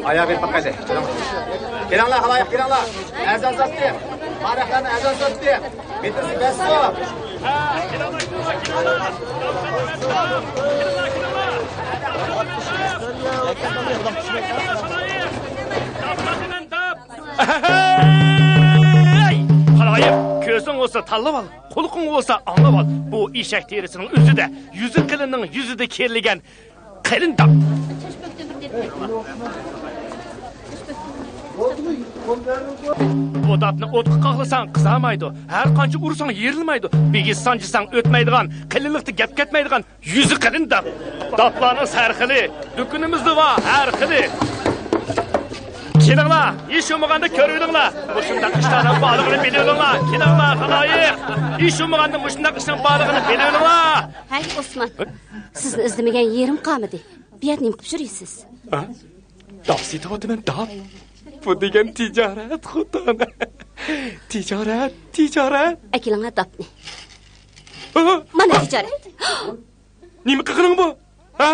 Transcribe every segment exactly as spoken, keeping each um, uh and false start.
ئاياغ بېرىپ باقايلى. كېلىڭلار، خالايىق، كېلىڭلار. ئەزان ساتتى. مارەخلەرنى ئەزان ساتتى. بىتىرسى بەسسۇ. ھەي! خالايىق، كۆزۈڭ بولسا تاللاپ ئال، قۇلىقىڭ بولسا ئاڭلاپ ئال. بۇ ئېشەك تېرىسىنىڭ ئۆزىدە، يۈزى قېلىننىڭ يۈزىدە كېرىلگەن قېلىن داپ. بۇ داپنى ئوتقا قاقلىساڭ قىزارمايدۇ، ھەر قانچە ئۇرساڭ يېرىلمايدۇ، بىگىز سانجىساڭ ئۆتمەيدىغان، قېلىنلىقتا گەپ كەتمەيدىغان يۈزى قېلىن داپ. داپلارنىڭ ھەر خىلى، دۇكىنىمىزدا بار ھەر خىلى. كېلىڭلار، ھېچ بولمىغاندا كۆرۈۋېلىڭلار. مۇشۇنداق ئىشلارنىڭ بارلىقىنى بىلىۋېلىڭلار. كېلىڭلار، خالايىق. ھېچ بولمىغاندا مۇشۇنداق ئىشنىڭ بارلىقىنى بىلىۋېلىڭلار. ھەي، ئوسمان، سىزنى ئىزدىمىگەن يېرىم قالمىدى. بۇ يەردە نېمە قىلىپ يۈرىسىز؟ ھە؟ داپ سېتىۋاتىمەن، داپ. بۇ دېگەن تىجارەت، خوتۇن. تىجارەت، تىجارەت. ئەكېلىڭە داپنى. ھە؟ مانا تىجارەت. نېمە قىلغىنىڭ بۇ؟ ھە؟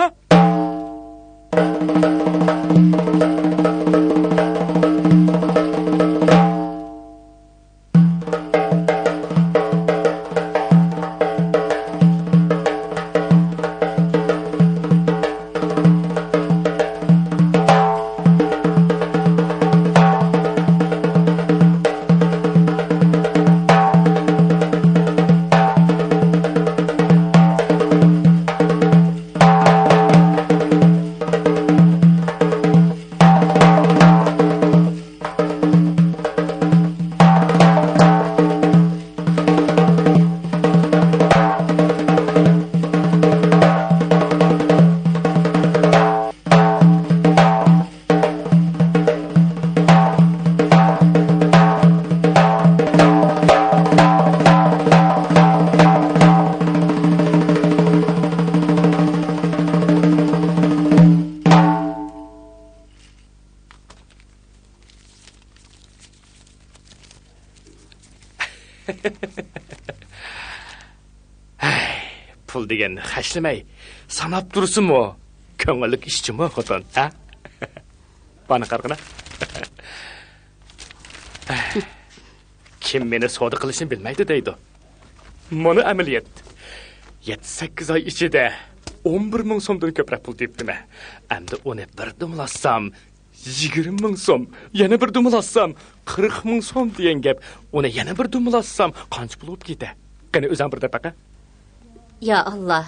ھەي، پۇل دېگەن خەجلىمەي، ساناپ تۇرسىمۇ، كۆڭۈللۈك ئىش جۇمۇ، خوتۇن، ھە؟ بارنى قارىغىنا. كىم مېنى سودا قىلىشنى بىلمەيدۇ دەيدۇ. مانا ئەمەلىيەت. يەتتە، سەككىز ئاي ئىچىدە ئون بىر مىڭ سومدىن كۆپرەك پۇل تېپىپتىمەن. ئەمدى ئۇنى بىر دومىلاتسام، يىگىرمە مىڭ سوم، يەنە بىر دومىلاتسام، قىرىق مىڭ سوم دېگەن گەپ. ئۇنى يەنە بىر دومىلاتسام، قانچە پۇل بولۇپ كېتە؟ قېنى، ئۆزۈڭ بىر دەپ باقە. يا ئاللا،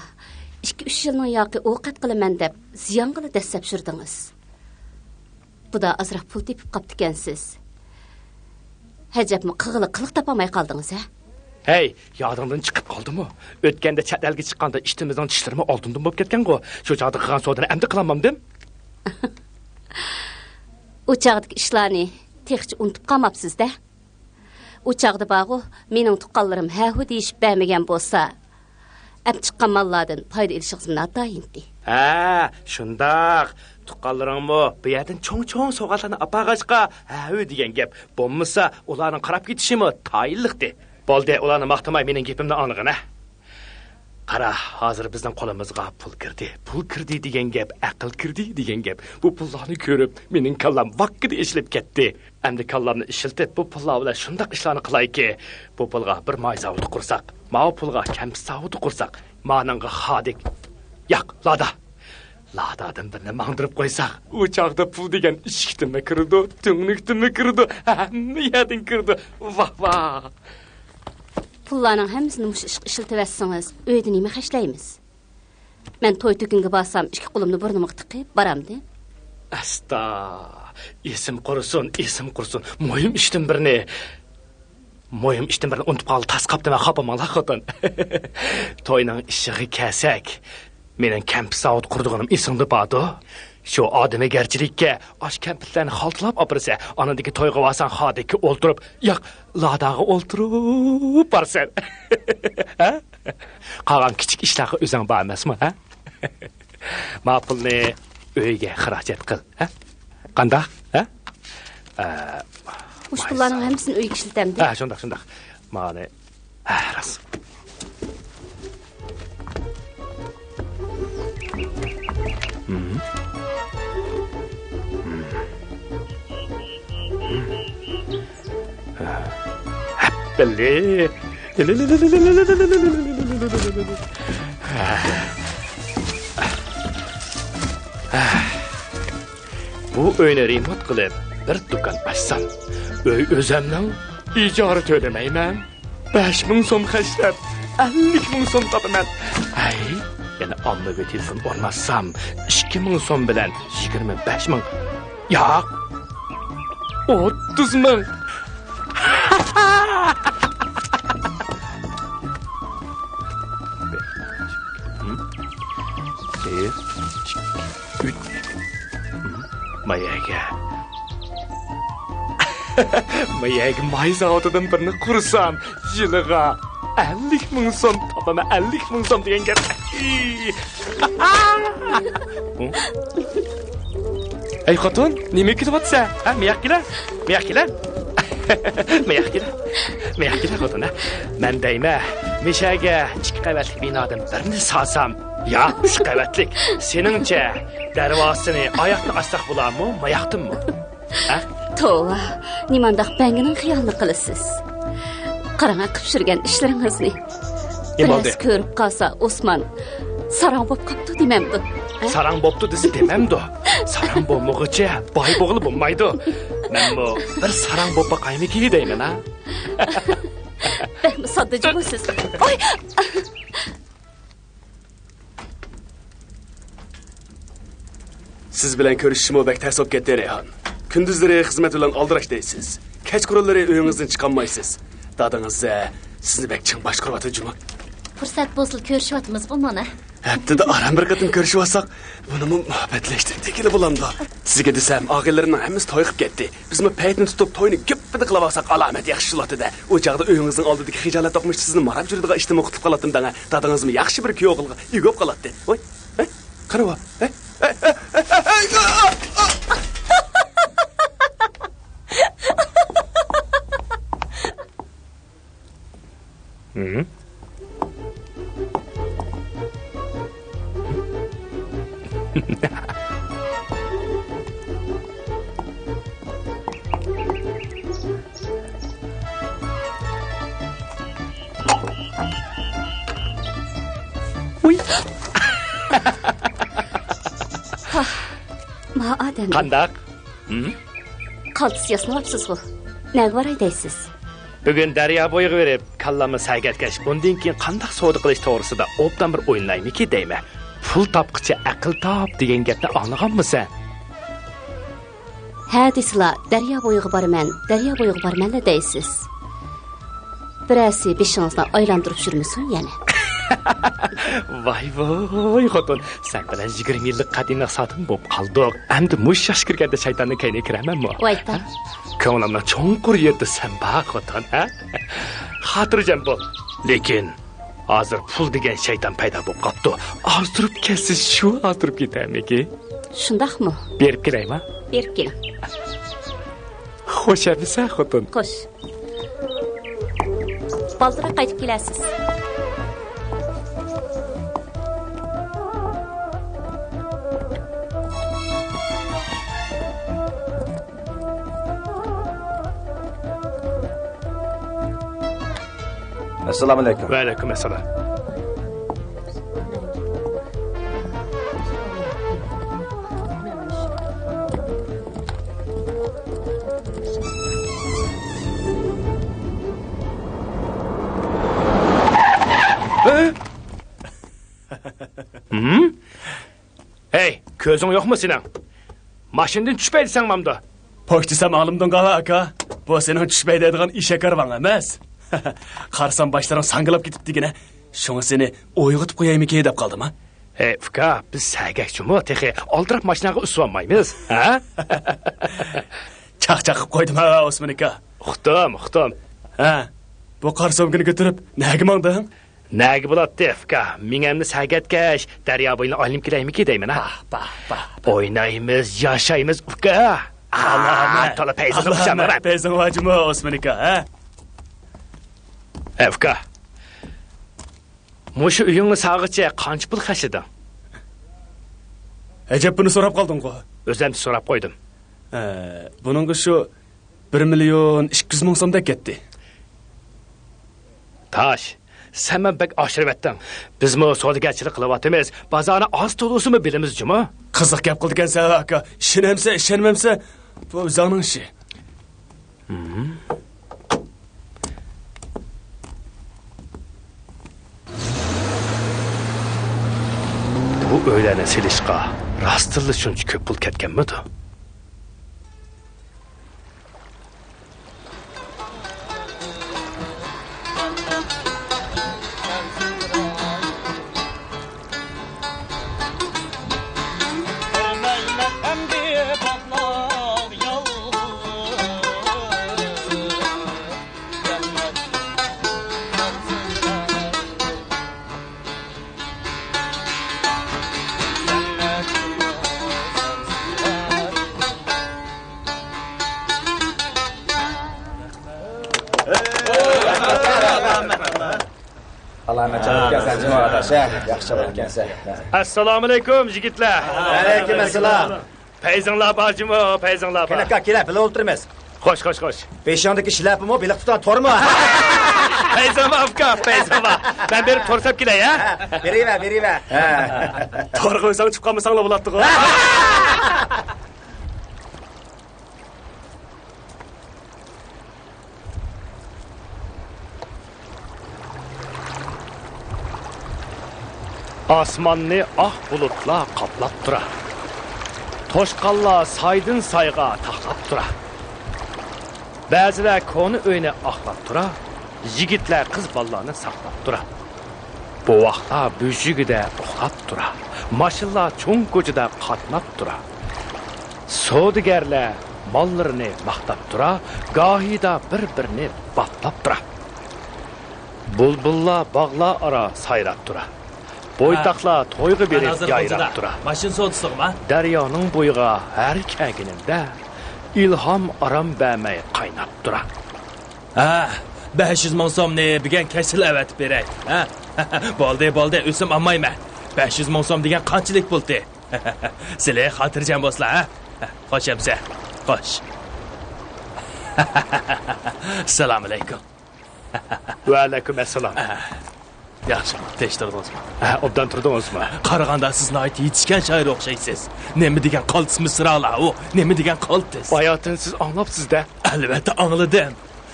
ئىككى، ئۈچ يىلنىڭ ياقى ئوقەت قىلىمەن دەپ، زىيانغىلا دەسسەپ يۈردىڭىز. بۇدا ئازراق پۇل تېپىپ قاپتىكەنسىز. ھەجەپمۇ قىلغىلى قىلىق تاپالماي قالدىڭىز، ھە؟ ھەي، يادىڭدىن چىقىپ قالدىمۇ؟ ئۆتكەندە چەت ئەلگە چىققاندا ئىشتىمىزنىڭ چىشلىرىمۇ ئالتۇندىن بولۇپ كەتكەنغۇ؟ شۇ چاغدا قىلغان سودىنى ئەمدى قىلالمامدىم؟ ئۇ چاغدىكى ئىشلارنى تېخىچە ئۇنتۇپ قالماپسىز-دە؟ ئۇ چاغدا بارغۇ، مېنىڭ تۇغقانلىرىم ھە-ھۇ دېيىشىپ بەرمىگەن بولسا، ئەپ چىققان ماللاردىن پايدا ئېلىشىڭىزمۇ ناتايىنتى. ھە، شۇنداق. تۇغقانلىرىڭمۇ بۇ يەردىن چوڭ-چوڭ سوۋغاتلارنى ئاپارغاچقا، ھە-ھۇ دېگەن گەپ. بولمىسا، ئۇلارنىڭ قاراپ كېتىشىمۇ تايىنلىقتى. بولدى، ئۇلارنى ماختىماي، مېنىڭ گېپىمنى ئاڭلىغىن، ھە. قارا، ھازىر بىزنىڭ قولىمىزغا پۇل كىردى. پۇل كىردى دېگەن گەپ، ئەقىل كىردى دېگەن گەپ. بۇ پۇللارنى كۆرۈپ، مېنىڭ كاللام ۋاككىدە ئېچىلىپ كەتتى. ئەمدى كاللامنى ئىشلىتىپ، بۇ پۇللار بىلەن شۇنداق ئىشلارنى قىلايكى، بۇ پۇلغا بىر ماي زاۋۇتى قۇرساق، ماۋۇ پۇلغا كەمپۈت زاۋۇتى قۇرساق، مانىڭغا خادىك، ياق، لادا، لادادىن بىرنى ماڭدۇرۇپ قويساق، ئۇ چاغدا پۇل دېگەن ئىشىكتىنمۇ كىرىدۇ، تۈڭلۈكتىنمۇ كىرىدۇ، ھەممە يەردىن كىرىدۇ. ۋاھ، ۋاھ! پۇللارنىڭ ھەممىسىنى مۇشۇ ئىشقا ئىشلىتىۋەتسىڭىز، ئۆيدە نېمە خەجلەيمىز؟ مەن توي-تۆكۈنگە بارسام، ئىككى قولۇمنى بۇرنۇمغا تىقىپ بارامدىم. ئەستا، ئېسىم قۇرسۇن، ئېسىم قۇرسۇن. مۇھىم ئىشتىن بىرنى، مۇھىم ئىشتىن بىرنى ئۇنتۇپ قالغىلى تاس قاپتىمەن، خاپا بولماڭلار، خوتۇن. توينىڭ ئىشىغا كەلسەك، مېنىڭ كەمپۈت زاۋۇت قۇرىدىغىنىم ئېسىڭدە باردۇ؟ شۇ ئادىمىگەرچىلىككە، ئاشۇ كەمپۈتلەرنى خالتىلاپ ئاپىرىسەن، ئاندىن كېيىن تويغا بارساڭ، خادىككە ئولتۇرۇپ، ياق، لاداغا ئولتۇرۇپ بارىسەن. ھە؟ قالغان كىچىك ئىشلارغا ئۆزۈڭ بار ئەمەسمۇ، ھە؟ ما پۇلنى ئۆيگە خىراجەت قىل، ھە؟ قانداق، ھە؟ ئە، مۇشۇ پۇللارنىڭ ھەممىسىنى ئۆيگە ئىشلىتەمدى؟ ھە، شۇنداق، شۇنداق. مانى، ھە، راست. مم. مم. ئەللىك. بۇ ئۆينى رېمونت قىلىپ، بىر دۇكان ئاچسام، ئۆي ئۆزەمنىڭ، ئىجارە تۆلىمەيمەن. بەش مىڭ سوم خەجلەپ، ئەللىك مىڭ سوم تاپىمەن. ھەي، يەنە ئاممىۋى تېلېفون ئورناتسام، ئىككى مىڭ سوم بىلەن يىگىرمە بەش مىڭ. ياق، ئوتتۇز مىڭ. بىر، ئىككى، ئۈچ. ما يەرگە. ما يەرگە ماي زاۋۇتىدىن بىرنى قۇرسام، يىلىغا ئەللىك مىڭ سوم تاپىمەن، ئەللىك مىڭ سوم دېگەن گەپ. ئەي خوتۇن، نېمە كۈلۈۋاتىسەن؟ ھە، مىياق كېلە، مىياق كېلە. مىياق كېلە، مىياق كېلە خوتۇن، ھە. مەن دەيمەن، مىشەگە ئىككى قەۋەتلىك بىنادىن بىرنى سالسام، يا ئۈچ قەۋەتلىك. سېنىڭچە، دەرۋازىسىنى ئاياقتىن ئاچساق بولارمۇ، ماياقتىنمۇ؟ ھە؟ توۋا، نېمانداق بەڭگىنىڭ خىيالىنى قىلىسىز؟ قاراڭ، قىلىپ يۈرگەن ئىشلىرىڭىزنى. نېمە بولدى؟ بىرەرسى كۆرۈپ قالسا، ئوسمان ساراڭ بوپ قاپتۇ دېمەمدۇ؟ ھە؟ ساراڭ بوپتۇ دېسە دېمەمدۇ؟ ساراڭ بولمىغۇچە باي بولغىلى بولمايدۇ. مەنمۇ بىر ساراڭ بوپ باقايمىكى دەيمەن، ھە؟ بەكمۇ ساددا جۇمۇ سىز. ئوي! سىز بىلەن كۆرۈشۈشمۇ بەك تەس بولۇپ كەتتى، رەيھان. كۈندۈزلىرى خىزمەت بىلەن ئالدىراش دەيسىز. كەچقۇرۇنلىرى ئۆيىڭىزدىن چىقالمايسىز. دادىڭىز، ئە، سىزنى بەك چىڭ باشقۇرۇۋاتىدۇ جۇمۇ. پۇرسەت بولسىلا كۆرۈشۈۋاتىمىزغۇ مانا. ھەپتىدە ئاران بىر قېتىم كۆرۈشۈۋاتساق، بۇنىمۇ مۇھەببەتلەشتۈردى دېگىلى بولامدۇ؟ سىزگە دېسەم، ئاغىنىلىرىمنىڭ ھەممىسى توي قىلىپ كەتتى. بىزمۇ پەيتنى تۇتۇپ، توينى گۈپپىدە قىلىۋالساق، ئالامەت ياخشى بولاتتى-دە. ئۇ چاغدا ئۆيىڭىزنىڭ ئالدىدىكى خىجالەت توقۇمىشى سىزنى ماراپ يۈرىدىغان ئىشتىنمۇ قۇتۇلۇپ قالاتتىم دەڭە. دادىڭىزمۇ ياخشى بىر كۈيئوغۇلغا ئىگە بولۇپ قالاتتى. ۋاي، ھە؟ قارىۋا، ھە؟ ھە؟ ھە؟ ھە؟ ھە؟ ھە؟ ۋۇي. ھا، ما ئادەم. قانداق؟ ھىم؟ قالتىس ياسىنىۋاپسىزغۇ. نەگە باراي دەيسىز؟ بۈگۈن دەريا بويىغا بېرىپ، كاللامنى سەگەتكەچ، بۇندىن كېيىن قانداق سودا قىلىش توغرىسىدا ئوبدان بىر ئويلىنايمىكى دەيمەن. پۇل تاپقىچە ئەقىل تاپ دېگەن گەپنى ئاڭلىغانمۇسەن؟ ھە دېسىلا، دەريا بويىغا بارىمەن، دەريا بويىغا بارىمەنلا دەيسىز. بىرەرسى بېشىڭىزنى ئايلاندۇرۇپ يۈرمىسۇن يەنە. ۋاي ۋاي خوتۇن، سەن بىلەن يىگىرمە يىللىق قەدىمىي ئىقتىسادىم بولۇپ قالدۇق. ئەمدى مۇشۇ ياشقا كىرگەندە شەيتاننىڭ كەينىگە كىرەرمەنمۇ؟ ۋايتاق. ھە؟ كۆڭلۈمنىڭ چوڭقۇر يېرىدە سەن بار خوتۇن، ھە؟ خاتىرجەم بول. لېكىن ھازىر پۇل دېگەن شەيتان پەيدا بولۇپ قاپتۇ. ئازدۇرۇپ كەتسە شۇ ئازدۇرۇپ كېتەرمىكى؟ شۇنداقمۇ؟ بېرىپ كېلەيما؟ بېرىپ كېلىڭ. خوش ئەمىسە خوتۇن. خوش. بالدۇرراق قايتىپ كېلەرسىز. ئەسسالامۇئەلەيكۇم. ۋەئەلەيكۇم ئەسسالام. ھە؟ ھىم؟ ھەي، كۆزۈڭ يوقمۇ سېنىڭ؟ ماشىنىدىن چۈشمەي دېسەڭ مامدۇ؟ پوچ دېسەم ئاڭلىمىدىڭغۇ ئاكا؟ بۇ سېنىڭ چۈشمەي دەيدىغان ئېشەك ھارۋاڭ ئەمەس. قارىسام باشلىرىڭ ساڭگىلاپ كېتىپتىكەن. شۇڭا سېنى ئويغىتىپ قويايمىكى دەپ قالدىم ھە. ھەي ئۇكا، بىز سەگەك جۇمۇ، تېخى ئالدىراپ ماشىناغا ئۈسۈۋالمايمىز، ھە؟ چاقچاق قىلىپ قويدۇم ھە ئوسمان ئاكا. ئۇقتۇم، ئۇقتۇم. ھە، بۇ قارا سومكىنى كۆتۈرۈپ نەگە ماڭدىڭ؟ نەگە بولاتتى ئۇكا؟ مېڭەمنى سەگەتكەچ دەريا بويىنى ئايلىنىپ كېلەيمىكى دەيمەن ھە. باھ، باھ، باھ، باھ. ئوينايمىز، ياشايمىز ئۇكا. ئالامەت. تولا پەيزىڭ ئالامەت. پەيزىڭ بار جۇمۇ ئوسمان ئاكا ھە. ھە ئۇكا. مۇشۇ ئۆيۈڭنى سالغىچە قانچە پۇل خەجلىدىڭ؟ ئەجەب بۇنى سوراپ قالدىڭغۇ؟ ئۆزەمچە سوراپ قويدۇم. ھە، بۇنىڭغا شۇ بىر مىليون ئىككى يۈز مىڭ سومدەك كەتتى. تاش، سەن مەن بەك ئاشۇرۇۋەتتىڭ. بىزمۇ سودىگەرچىلىك قىلىۋاتىمىز، بازارنى ئاز تولىسىمۇ بىلىمىز جۇمۇ. قىزىق گەپ قىلىدىكەنسەن ئاكا. ئىشىنەمسەن، ئىشەنمەمسەن، بۇ ئۆزۈڭنىڭ ئىشى. بۇ ئۆيلەرنى سېلىشقا راستتىنلا شۇنچە كۆپ پۇل كەتكەنمىدۇ؟ ئالامەت چالا ئىكەنسەن جۇمۇ ئاداش، ھە؟ ياخشى چالا ئىكەنسەن. ئەسسالامۇئەلەيكۇم يىگىتلەر. ۋەئەلەيكۇم ئەسسالام. پەيزىڭلار بار جۇمۇ، پەيزىڭلار بار. كېلە ئاكا، كېلە، بىللە ئولتۇرىمىز. خوش، خوش، خوش. بېشىڭدىكى شىلەپىمۇ، بېلىققا تۇتقان تورمۇ؟ پەيزىڭ بار ئۇكا، پەيزىڭ بار. مەن بېرىپ تور ساپ كېلەي ھە. بېرىۋەر، بېرىۋەر. تور قويساڭ چىقىپ قالمىساڭلا بولاتتىغۇ. ئاسماننى ئاق بۇلۇتلار قاپلاپ تۇرا. توشقانلار سايدىن سايغا تاقلاپ تۇرا. بەزىلەر كونا ئۆينى ئاقلاپ تۇرا. يىگىتلەر قىز بالىلارنى ساقلاپ تۇرا. بوۋاقلار بۆشۈكىدە ئۇخلاپ تۇرا. ماشىنىلار چوڭ كوچىدا قاتناپ تۇرا. سودىگەرلەر ماللىرىنى ماختاپ تۇرا، گاھىدا بىر-بىرىنى باپلاپ تۇرا. بۇلبۇللار باغلار ئارا سايراپ تۇرا. بويتاقلار تويغا بېرىپ يايراپ تۇرا. ماشىنا سودىسىغىما؟ دەريانىڭ بويىغا ھەر كەلگىنىمدە، ئىلھام ئارام بەرمەي قايناپ تۇرا. ھە، بەش يۈز مىڭ سومنى بۈگۈن كەچلا ئەۋەتىپ بېرەي. ھە؟ بولدى، بولدى، ئۆزۈم ئالمايمەن. بەش يۈز مىڭ سوم دېگەن قانچىلىك پۇلتى؟ سىلى خاتىرجەم بولسىلا، ھە؟ خوش ئەمىسە. خوش. ئەسسالامۇئەلەيكۇم. ۋەئەلەيكۇم ئەسسالام. ياخشىمۇ؟ تىنچ تۇردىڭىزمۇ؟ ھە، ئوبدان تۇردىڭىزمۇ؟ قارىغاندا سىز ناھايىتى يېتىشكەن شائىر ئوخشايسىز. نېمە دېگەن قالتىس مىسرالار ئۇ؟ نېمە دېگەن قالتىس؟ باياتىن سىز ئاڭلاپسىز-دە. ئەلۋەتتە ئاڭلىدىم.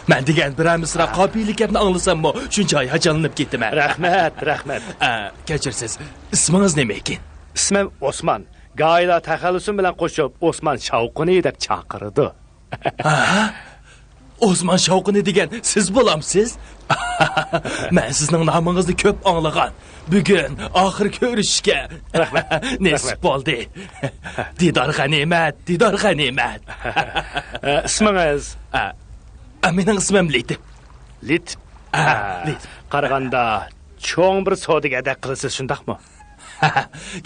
مەن دېگەن بىرەر مىسرا قاپىيىلىك گەپنى ئاڭلىساممۇ شۇنچە ھاياجانلىنىپ كېتىمەن. رەھمەت، رەھمەت. ئە، كەچۈرسىز، ئىسمىڭىز نېمە ئىكەن؟ ئىسمىم ئوسمان. گاھىدا تەخەللۇسۇم بىلەن قوشۇپ ئوسمان شاۋقۇنى دەپ چاقىرىدۇ. ھە؟ ئوسمان شاۋقۇنى دېگەن سىز بولامسىز؟ مەن سىزنىڭ نامىڭىزنى كۆپ ئاڭلىغان. بۈگۈن ئاخىر كۆرۈشۈشكە نېسىپ بولدى. دىدار غەنىيمەت، دىدار غەنىيمەت. ئە، ئىسمىڭىز؟ ئە، ئە، مېنىڭ ئىسمىم لېتىپ. لېتىپ؟ ئە، ئە، لېتىپ. قارىغاندا چوڭ بىر سودىگەردەك قىلىسىز، شۇنداقمۇ؟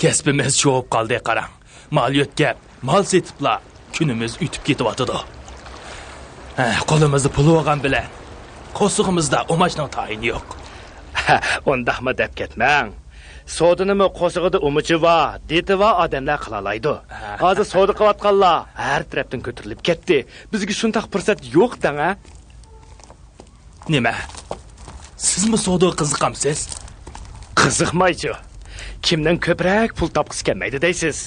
كەسپىمىز شۇ بولۇپ قالدى، قاراڭ. مال يۆتكەپ، مال سېتىپلا كۈنىمىز ئۆتۈپ كېتىۋاتىدۇ. ھە، قولىمىزدا پۇل بولغان بىلەن قورسىقىمىزدا ئۇماچنىڭ تايىنى يوق. ئۇنداقمۇ دەپ كەتمەڭ. سودىنىمۇ قورسىقىدا ئۇمىچى بار، دېتى بار ئادەملەر قىلالايدۇ. ھازىر سودا قىلىۋاتقانلار ھەر تەرەپتىن كۆتۈرۈلۈپ كەتتى. بىزگە شۇنداق پۇرسەت يوق دەڭ ھە. نېمە؟ سىزمۇ سودىغا قىزىقامسىز؟ قىزىقمايچۇ. كىمنىڭ كۆپرەك پۇل تاپقۇسى كەلمەيدۇ دەيسىز؟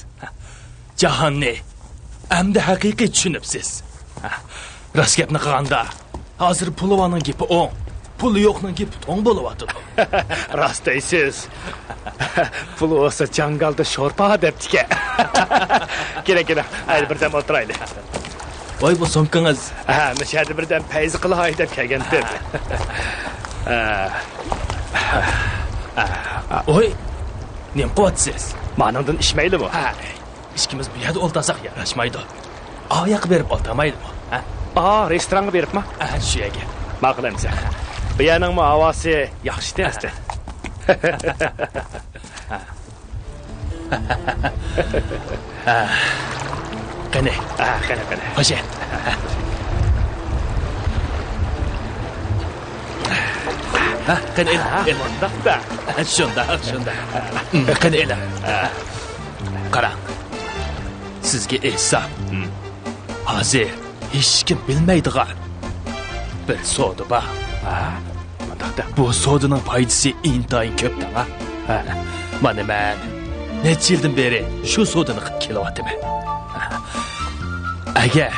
جاھاننى ئەمدى ھەقىقىي چۈشىنىپسىز. راست گەپنى قىلغاندا، ھازىر پۇلى بارنىڭ گېپى ئوڭ، پۇلى يوقنىڭ گېپى توڭ بولۇۋاتىدۇ. راست دەيسىز. پۇل بولسا جاڭگالدا شورپا دەپتىكەن. كېلىڭ، كېلىڭ، ھەيدە بىردەم ئولتۇرايلى. ۋاي، بۇ سومكىڭىز. ھە، مۇشۇ يەردە بىردەم پەيزى قىلاي دەپ كەلگەنتىم. ھە. ھە. ھە. ھە. ۋاي، نېمە قىلىۋاتىسىز؟ مانىڭدىن ئىچمەيلىمۇ؟ ھە. ئىككىمىز بۇ يەردە ئولتۇرساق ياراشمايدۇ. ئاياققا بېرىپ ئولتۇرمايلىمۇ؟ ھە؟ ئا، رېستورانغا بېرىپمۇ؟ ھە، شۇ يەرگە. ماقۇل ئەمىسە. بۇ يەرنىڭمۇ ھاۋاسى ياخشى ئەمەستە. ھە. قېنى. ھە، قېنى، قېنى. خوش. ھە، قېنى، ئېلىڭ، ھە، ئېلىڭ. مۇنداق-دە. شۇنداق، شۇنداق. قېنى، ئېلىڭ. قاراڭ. سىزگە ئېيتسام، ھازىر ھېچكىم بىلمەيدىغان بىر سودا بار. ھە؟ بۇ سودىنىڭ پايدىسى ئىنتايىن كۆپ دەڭا. ھە، مانا مەن نەچچە يىلدىن بېرى شۇ سودىنى قىلىپ كېلىۋاتىمەن. ئەگەر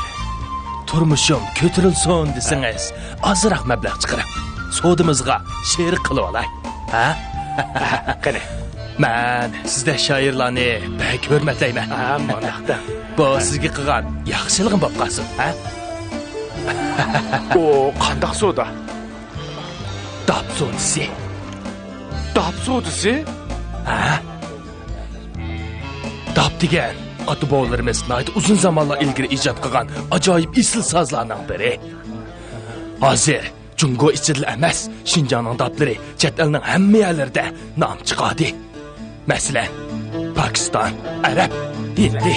تۇرمۇشۇم كۆتۈرۈلسۇن دېسىڭىز، ئازراق مەبلەغ چىقىرىپ، سودىمىزغا شېرىك قىلىۋالاي. ھە؟ قېنى. مەن سىزدەك شائىرلارنى بەك ھۆرمەتلەيمەن. ھە، مانداق دەڭ. بۇ سىزگە قىلغان ياخشىلىقىم بولۇپ قالسۇن، ھە؟ ئۇ قانداق سودا؟ داپ سودىسى. داپ سودىسى؟ ھە؟ داپ دېگەن ئاتا-بوۋىلىرىمىز ناھايىتى ئۇزۇن زامانلار ئىلگىرى ئىجاد قىلغان ئاجايىپ ئېسىل سازلارنىڭ بىرى. ھازىر جۇڭگو ئىچىدىلا ئەمەس، شىنجاڭنىڭ داپلىرى چەت ئەلنىڭ ھەممە يەرلىرىدە نام چىقاردى. مەسىلەن، پاكىستان، ئەرەب، ھىندى.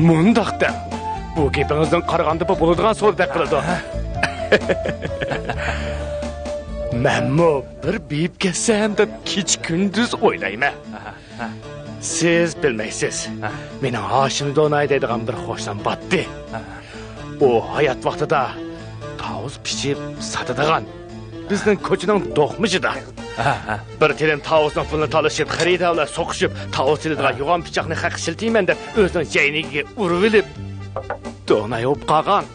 مۇنداق دەڭ، بۇ گېپىڭىزدىن قارىغاندا بۇ بولىدىغان سودىدەك قىلىدۇ. مەنمۇ بىر بېيىپ كەتسەم دەپ كېچە-كۈندۈز ئويلايمەن. سىز بىلمەيسىز. ھە. مېنىڭ ھاشىم دوناي دەيدىغان بىر قوشنام باتتى. ھە. ئۇ ھايات ۋاقتىدا تاۋۇز پىچىپ ساتىدىغان، بىزنىڭ كوچىنىڭ دوقمۇشىدا. ھە، ھە. بىر تېلىم تاۋۇزنىڭ پۇلىنى تالىشىپ، خېرىدار بىلەن سوقۇشۇپ، تاۋۇز تېلىدىغان ھە. يوغان پىچاقنى خەققە ئىشلىتىمەن دەپ، ئۆزىنىڭ جەينىگىگە ئۇرۇۋېلىپ، دوناي بولۇپ قالغان.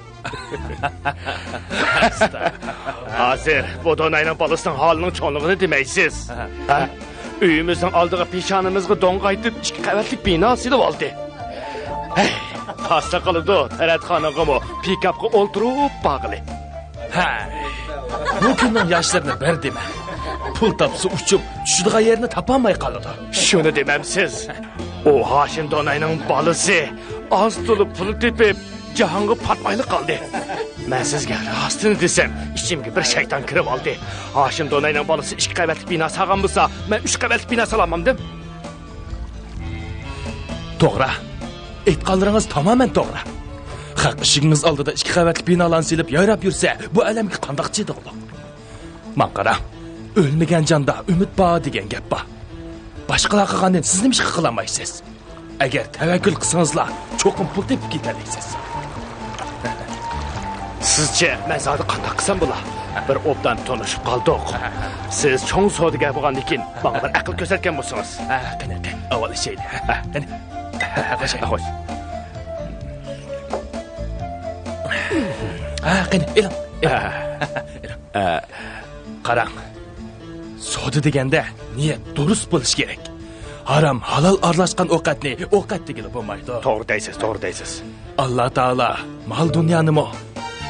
ھازىر بۇ دوناينىڭ بالىسىنىڭ ھالىنىڭ چوڭلۇقىنى دېمەيسىز. ھە؟ ئۆيىمىزنىڭ ئالدىغا پېشانىمىزغا دونغايتىپ ئىككى قەۋەتلىك بىنا سېلىۋالدى. ھەي، تاسلا قىلىدۇ، تەرەتخانىغىمۇ پىكاپقا ئولتۇرۇپ بارغىلى. ھە، بۇ كۈننىڭ ياشلىرىنى بىر دېمە. پۇل تاپسا ئۇچۇپ چۈشىدىغان يېرىنى تاپالماي قالىدۇ. شۇنى دېمەمسىز. ئۇ ھاشىم دوناينىڭ بالىسى ئاز تولا پۇل تېپىپ، جاھانغا پاتمايلا قالدى. مەن سىزگە راستىنى دېسەم، ئىچىمگە بىر شەيتان كىرىپ ئالدى. ھاشىم دوناينىڭ بالىسى ئىككى قەۋەتلىك بىنا سالغان بولسا، مەن ئۈچ قەۋەتلىك بىنا سالالمامدىم؟ توغرا. ئېيتقانلىرىڭىز تامامەن توغرا. خەق ئىشىكىڭىز ئالدىدا ئىككى قەۋەتلىك بىنالارنى سېلىپ يايراپ يۈرسە، بۇ ئەلەمگە قانداق چىدىغۇلۇق؟ ماڭا قاراڭ، ئۆلمىگەن جاندا ئۈمىد بار دېگەن گەپ بار. باشقىلار قىلغاندىن سىز نېمىشقا قىلالمايسىز؟ ئەگەر تەۋەككۈل قىلسىڭىزلا، چوقۇم پۇل تېپىپ كېتەلەيسىز. سىزچە مەن زادى قانداق قىلسام بولا؟ بىر ئوبدان تونۇشۇپ قالدۇق. سىز چوڭ سودىگەر بولغاندىكىن، ماڭا بىر ئەقىل كۆرسەتكەن بولسىڭىز. ھە، قېنى، قېنى، ئاۋۋال ئىچەيلى. ھە، قېنى. ھە، خوش. خوش. ھە، قېنى، ئېلىڭ. ئېلىڭ. ھە. ئېلىڭ. ھە. قاراڭ، سودا دېگەندە نىيەت دۇرۇس بولۇشى كېرەك. ھارام، ھالال ئارىلاشقان ئوقەتنى ئوقەت دېگىلى بولمايدۇ. توغرا دەيسىز، توغرا دەيسىز. ئاللا تائالا مال-دۇنيانىمۇ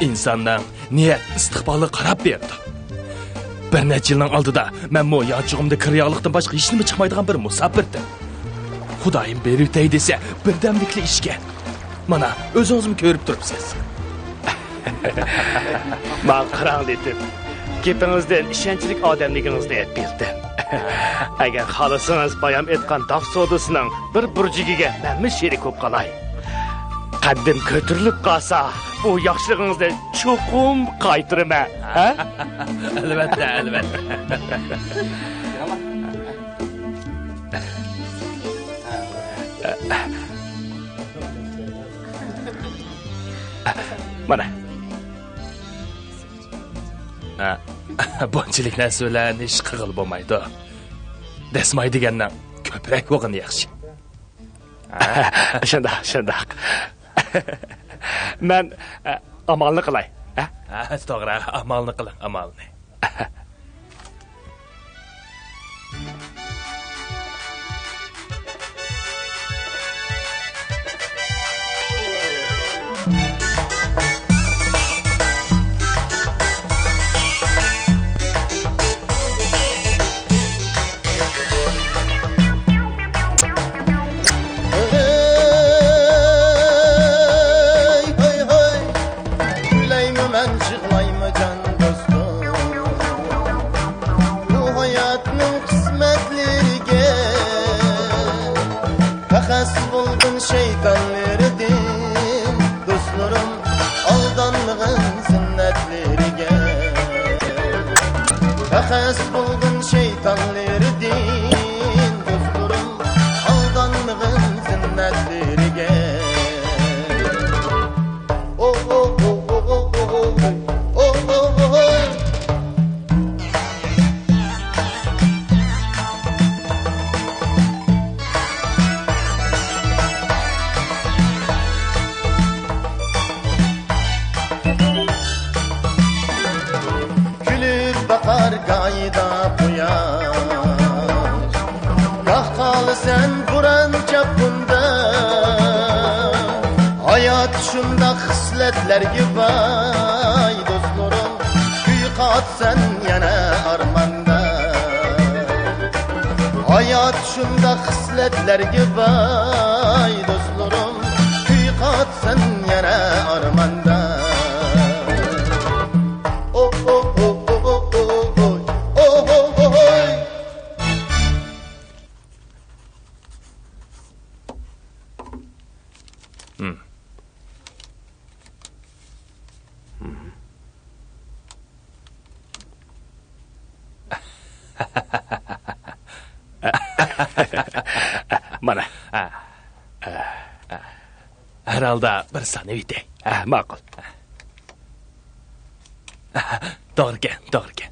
ئىنساننىڭ نىيەت ئىستىقبالىغا قاراپ بېرىدۇ. بىر نەچچە يىلنىڭ ئالدىدا مەنمۇ يانچۇقۇمدا كىر-ياغلىقتىن باشقا ھېچنېمە چىقمايدىغان بىر مۇساپىردىم. خۇدايىم بېرىۋېتەي دېسە، بىردەملىكلا ئىشكەن. مانا، ئۆزىڭىزمۇ كۆرۈپ تۇرۇپسىز. ماڭا قاراڭ، لېتىپ. گېپىڭىزدىن ئىشەنچلىك ئادەملىكىڭىزنى بىلدىم. ئەگەر خالىسىڭىز، بايام ئېيتقان داپ سودىسىنىڭ بىر بۇرجىكىگە مەنمۇ شېرىك بولۇپ قالاي. قەددىم كۆتۈرۈلۈپ قالسا، بۇ ياخشىلىقىڭىزنى چوقۇم قايتۇرىمەن. ھە؟ ئەلۋەتتە، ئەلۋەتتە. مانا. بۇنچىلىك نەرسە بىلەن ئىش قىلغىلى بولمايدۇ. دەسمايە دېگەننىڭ كۆپرەك بولغىنى ياخشى. شۇنداق، شۇنداق. مەن، ئە، ئامالنى قىلاي. ھە؟ ھە، توغرا، ئامالنى قىلىڭ، ئامالنى. ھەي، ھەي، ھەي. كۈلەيمۇ مەن، يىغلايمۇ جان دوستۇم، بۇ ھاياتنىڭ قىسمەتلىرىگە. پەخەس بولغىن شەيتانلىرىدىن، دوستلىرىم ئايدا قۇياش، گاھ قالىسەن بوران چاپقۇندا. ھايات شۇنداق خىسلەتلەرگە باي، دوستلىرىم، كۈي قاتسەن يەنە ئارماندا. ھايات شۇنداق خىسلەتلەرگە باي، دوستلىرىم، كۈي قاتسەن يەنە ئارماندا. ئو، ئو، ئو، ئو. مانا. ھەر ھالدا بىر سانىۋېتەي. ھە، ماقۇل. توغرىكەن، توغرىكەن.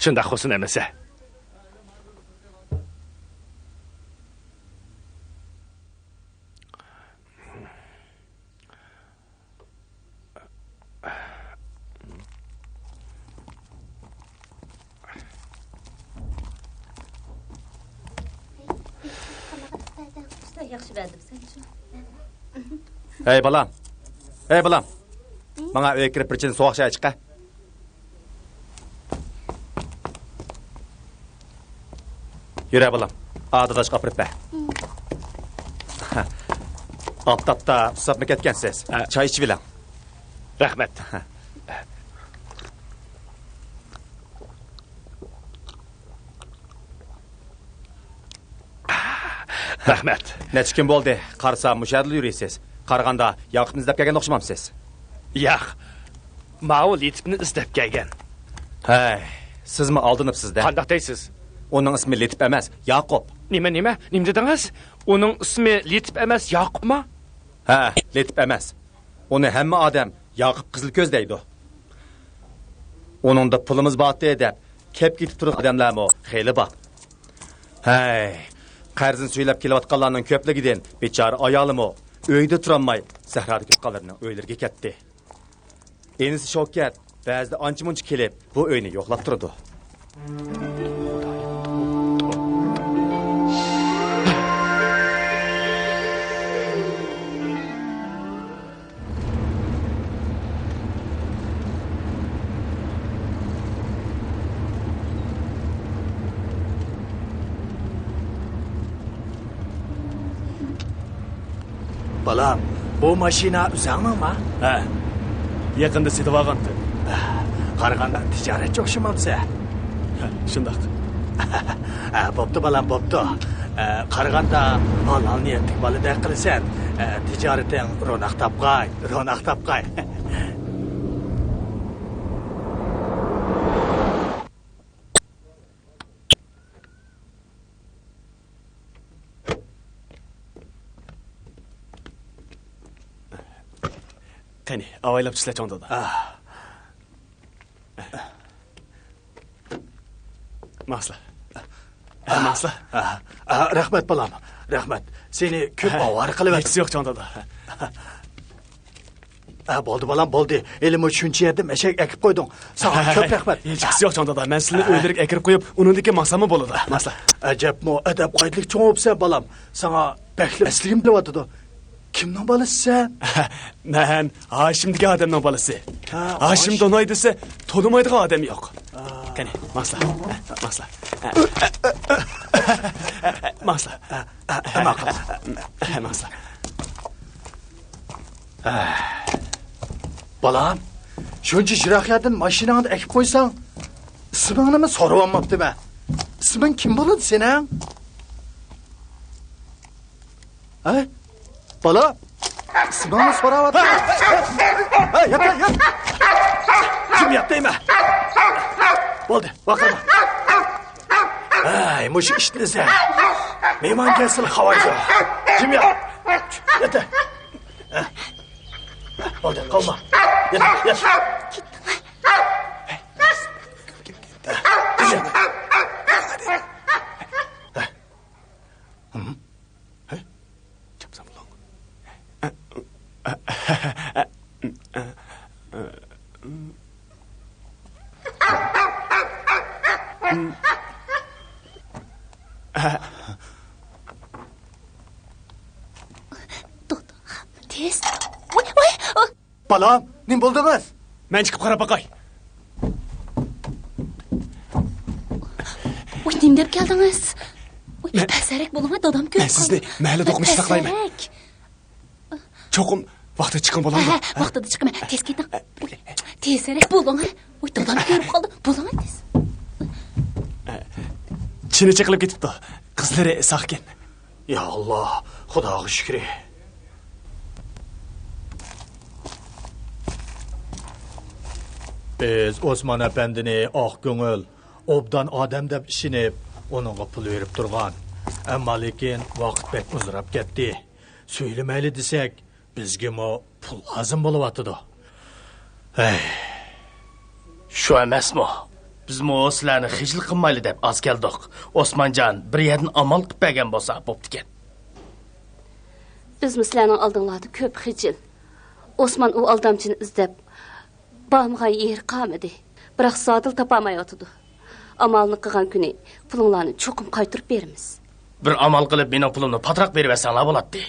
شۇنداق خوسۇن ئەمەسە. ياخشى بەردىم سەنچۇ. ھەي بالام، ھەي بالام، ماڭا ئۆيگە كىرىپ بىر چىن سوغۇق چاي چىقە. يۈرە بالام، ئادىداشقا ئاپىرىپ بەر. ئاپتاپتا ئۇسساپمۇ كەتكەنسىز؟ ھە. چاي ئىچىۋېلىڭ. رەھمەت. رەھمەت. نەچچە كۈن بولدى، قارىسام مۇشۇ يەردىلا يۈرىسىز. قارىغاندا ياقۇپنى ئىزدەپ كەلگەن ئوخشىمامسىز؟ ياق، ماۋۇ لېتىپنى ئىزدەپ كەلگەن. ھەي، سىزمۇ ئالدىنىپسىز-دە. قانداق دەيسىز؟ ئۇنىڭ ئىسمى لېتىپ ئەمەس، ياقۇپ. نېمە، نېمە؟ نېمە دېدىڭىز؟ ئۇنىڭ ئىسمى لېتىپ ئەمەس، ياقۇپمۇ؟ ھە، لېتىپ ئەمەس. ئۇنى ھەممە ئادەم ياقۇپ قىزىل كۆز دەيدۇ. ئۇنىڭدا پۇلىمىز بارتى دەپ كەپ كېتىپ تۇرغان ئادەملەرمۇ خېلى بار. ھەي، قەرزنى سۈيلەپ كېلىۋاتقانلارنىڭ كۆپلۈكىدىن بىچارە ئايالىمۇ ئۆيدە تۇرالماي، سەھرادا كېتىۋاتقانلىرىنىڭ ئۆيلىرىگە كەتتى. ئىنىسى شوۋكەت بەزىدە ئانچە-مۇنچە كېلىپ، بۇ ئۆينى يوقلاپ تۇرىدۇ. بالام، بۇ ماشىنا ئۆزۈڭنىڭما؟ ھە، يېقىندا سېتىۋالغانتىم. قارىغاندا تىجارەتچى ئوخشىمامسەن؟ ھە، شۇنداق. ھە، بوپتۇ بالام، بوپتۇ. ھە، قارىغاندا ھالال نىيەتلىك بالىدەك قىلىسەن. ھە، تىجارىتىڭ روناق تاپقاي، روناق تاپقاي. قېنى، ئاۋايلاپ چۈشلە چوڭ دادا. ماڭسىلا. ھە، ماڭسىلا. ئا، ئا، رەھمەت، بالام، رەھمەت. سېنى كۆپ ئاۋارە قىلىۋەتتىم. ھېچ يوق، چوڭ دادا. ھە، بولدى، بالام، بولدى. ھېلىمۇ شۇنچە يەردىن ئەشەك ئەكىپ قويدۇڭ. ساڭا كۆپ رەھمەت. ھېچ ئىش يوق، چوڭ دادا. مەن سىلىنى ئۆيلىرىگە ئەكىرىپ قويۇپ، ئۇنىڭدىن كېيىن ماڭساممۇ بولىدۇ. ماڭسىلا. ئەجەبمۇ ئەدەپ-قائىدىلىك چوڭ بوپسەن، بالام. ساڭا بەكلا ئەسلىگىم كېلىۋاتىدۇ. كىمنىڭ بالىسىسەن؟ مەن ھاشىم دېگەن ئادەمنىڭ بالىسى. ھە، ھاشىم ھاش- دوناي دېسە، تونۇمايدىغان ئادەم يوق. ھە. قېنى، ماڭسىلا. ماڭسىلا. ماڭسىلا. ماقۇل. ماڭسىلا. بالام، شۇنچە يىراق يەردىن ماشىناڭنى ئەكىپ قويساڭ، ئىسمىڭنىمۇ سورىۋالماپتىمەن. ئىسمىڭ كىم بولىدۇ سېنىڭ؟ ھە؟ بالا، ئىسمىڭنى سوراۋاتىمەن. ھە، يات، يات. جىم يات دەيمەن. بولدى، ۋارقىرىما. ھەي، مۇشۇ ئىتنى سەن. مېھمان كەلسىلا خاۋايدۇ. جىم يات. يات. بولدى، قالما. يات، يات. جىم يات. ۋاي، ۋاي، ئا! بالام، نېمە بولدىڭىز؟ مەن چىقىپ قاراپ باقاي. ۋاي، نېمە دەپ كەلدىڭىز؟ ۋاي، مەن، پەسرەك بولۇڭ، دادام كۆرۈپ قالىدۇ. مەن سىزنى مەھەللىدە ئوقۇمۇشتا ساقلايمەن. پەسرەك. چوقۇم ۋاقتىدا چىققان بولامدۇ؟ ھە، ھە، ھە؟ ۋاقتىدا چىقىمەن. تېز كېتىڭ. تېزرەك بولۇڭ، ھە؟ ۋاي، دادام كۆرۈپ قالدى. بولۇڭ، تېز. چىنى چېقىلىپ كېتىپتۇ. قىزلىرى ساقكەن. يا ئاللا، خۇداغا شۈكرى. بىز ئوسمان ئەپەندىنى ئاق كۆڭۈل، ئوبدان ئادەم دەپ ئىشىنىپ، ئۇنىڭغا پۇل بېرىپ تۇرغان. ئەمما لېكىن ۋاقىت بەك ئۇزىراپ كەتتى. سۈيلىمەيلى دېسەك، بىزگىمۇ پۇل لازىم بولۇۋاتىدۇ. ھەي. شۇ ئەمەسمۇ؟ بىزمۇ سىلەرنى خىجىل قىلمايلى دەپ ئاز كەلدۇق. ئوسمانجان بىر يەردىن ئامال قىلىپ بەرگەن بولسا بوپتىكەن. بىزمۇ سىلەرنىڭ ئالدىڭلاردا كۆپ خىجىل. ئوسمان ئۇ ئالدامچىنى ئىزدەپ، بارمىغان يېرى قالمىدى. بىراق زادىلا تاپالمايۋاتىدۇ. ئامالنى قىلغان كۈنى پۇلۇڭلارنى چوقۇم قايتۇرۇپ بېرىمىز. بىر ئامال قىلىپ مېنىڭ پۇلۇمنى پاتراق بېرىۋەتسەڭلار بولاتتى.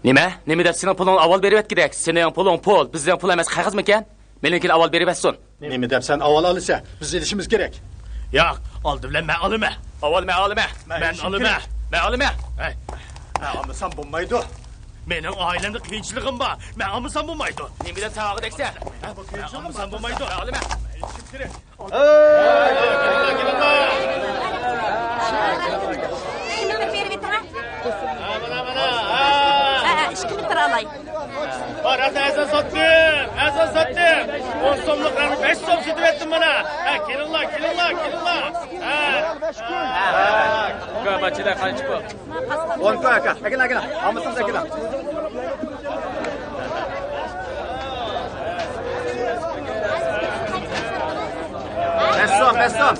نېمە؟ نېمە دەپ سېنىڭ پۇلۇڭنى ئاۋۋال بېرىۋەتكۈدەك؟ سېنىڭ پۇلۇڭ پۇل، بىزنىڭ پۇل ئەمەس، قەغەزمىكەن؟ مېنىڭكىنى ئاۋۋال بېرىۋەتسۇن. نېمە دەپ سەن ئاۋۋال ئالىسەن؟ بىز ئېلىشىمىز كېرەك. ياق، ئالدى بىلەن مەن ئالىمەن. ئاۋۋال مەن ئالىمەن. مەن مەن ئېلىشىم ئالىمەن. كېرەك. مەن ئالىمەن. ھەي. مەن ئالمىسام بولمايدۇ. مېنىڭ ئائىلەمدە قىيىنچىلىقىم بار. مەن ئالمىسام بولمايدۇ. نېمە دەپ ساڭا دەكسە؟ مەن ئالمىسام بولمايدۇ. مەن ئالىمەن. مەن ئېلىشىم كېرەك. ئىككى مىڭ بېرىۋېتىڭ. ھە، ھە، ئىككى مىڭ ئالاي. بار، ھازىر ئەرزان ساتتىم، ئەرزان ساتتىم. ئون سوملۇقلارنى بەش سوم سېتىۋەتتىم مانا. ھە، كېلىڭلار، كېلىڭلار، كېلىڭلار. ھە. ئۇكا، باچىلار قانچە پۇل؟ ئون كۇ ئاكا. ئەكېلىڭ، ئەكېلىڭ. ئالمىسىڭىز ئەكېلىڭ. بەش سوم، بەش سوم.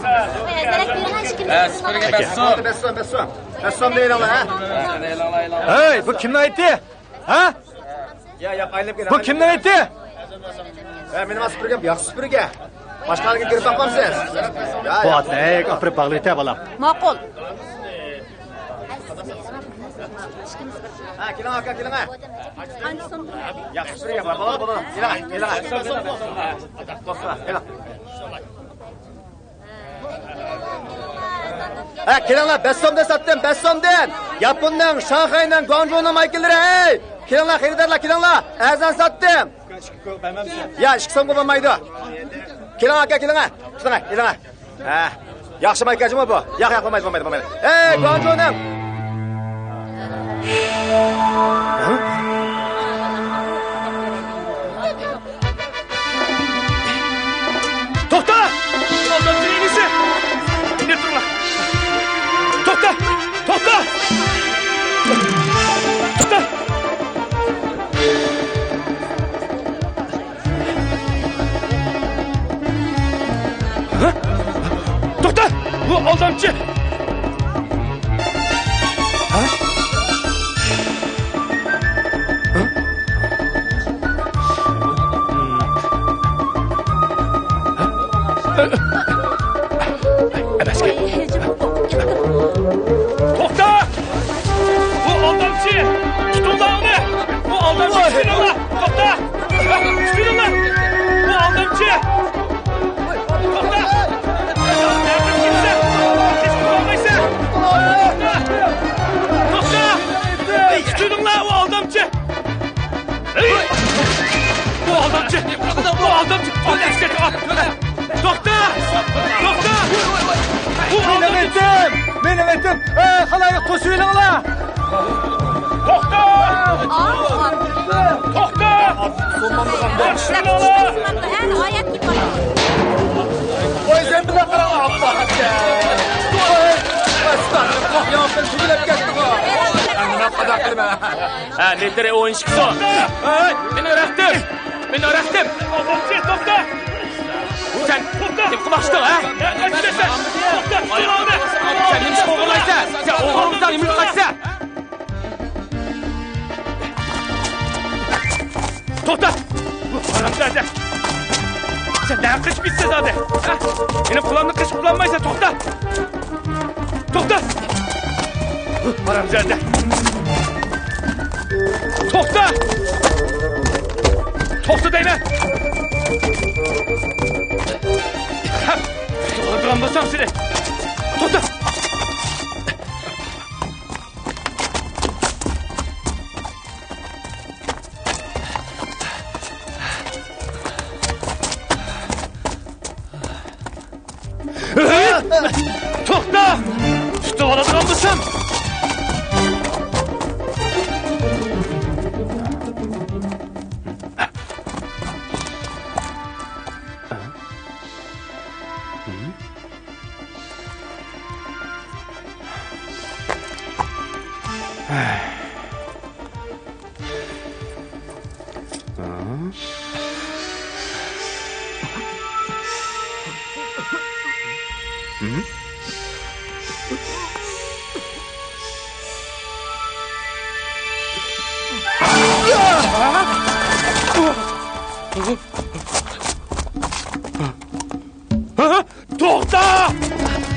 ھە، سۈپۈرگە بەش سوم. بەش سوم، بەش سوم. بەش سوم دەيلىڭلار، ھە؟ ھەي، بۇ كىمنىڭ ئېتى؟ ھە؟ يا، يا، ئايلىنىپ كېلىڭ. بۇ كىمنىڭ ئېتى؟ ھە، مېنىڭ سۈپۈرگەم، ياخشى سۈپۈرگە. باشقىلارغا كىرىپ باقمامسىز؟ يا، بۇ يا. ئاتنى ھەي ئاپىرىپ باغلىۋېتە، بالام. ماقۇل. ھە، كېلىڭ، ئاكا، كېلىڭ، ھە. ياخشى سۈپۈرگە بار، بولىدۇ، بولىدۇ. كېلىڭ، كېلىڭ. دوستلار، كېلىڭ. ھە، كېلىڭلار، بەش سومدىن ساتتىم، بەش سومدىن. ياپوننىڭ، شاڭخەينىڭ، گۇاڭجۇنىڭ مايكىلىرى، ھەي! كېلىڭلار، خېرىدارلار، كېلىڭلار. ئەرزان ساتتىم. يا، ئىككى سومغا بولمايدۇ. كېلىڭ، ئاكا، كېلىڭ، ھە. تۇتۇڭ، ھە، كېلىڭ، ھە. ھە. ياخشى مايكا جۇمۇ بۇ. ياق، ياق، بولمايدۇ، بولمايدۇ، بولمايدۇ. ھەي، گۇاڭجۇنىڭ! توختا! ئالدامچى ئىنىسى! ئىندىرىپ تۇرۇڭلار! توختا! توختا! توختا! ھە؟ توختا! بۇ ئالدامچى! ھە؟ ھە؟ ھە؟ ئەمەسكەن. توختا! بۇ ئالدامچى! تۇتۇڭلار ئۇنى! بۇ ئالدامچى! تۇتۇڭلار! توختا! تۇتۇڭلار! بۇ ئالدامچى! توختا! توختا! توختا! توختا! تۇتۇڭلار، ئۇ ئالدامچى! ئۇ ئالدامچى! ئۇ ئالدامچى! توختا! توختا! ئۇ مېنىڭ ئالدامچى! ئېتىم! مېنىڭ ئېتىم! ئەي، خالايىق، توسۇۋېلىڭلار! توختا! توختا! توختىڭلار! ۋاي، سەن بىلەن قاراڭ، ئاپا! ۋاي، ئەستەغپىرۇللا، ياقىن تۈگۈلۈپ كەتتىغۇ! ئەمدى مەن قانداق قىلىمەن؟ ھە، مېتىرى ئون ئىككى سوم. ھەي، مېنىڭ رەختىم! مېنىڭ رەختىم! توختا! سەن نېمە قىلماقچىدىڭ، ھە؟ سەن نېمە ئىش ئوغرىلايسەن؟ سەن ئوغرىلىساڭ نېمە قىلىسەن؟ توختا! ھارامزادە! سەن نەگە قېچىپ كېتىسەن زادى؟ ھە؟ مېنىڭ قۇلامنى قېچىپ قۇلانمايسەن، توختا! توختا! ھارامزادە! توختا! دەيمەن! ئۇرىدىغان بولسام سېنى! توختا! توختا! تۇتۇۋالىدىغان بولسام! توختا!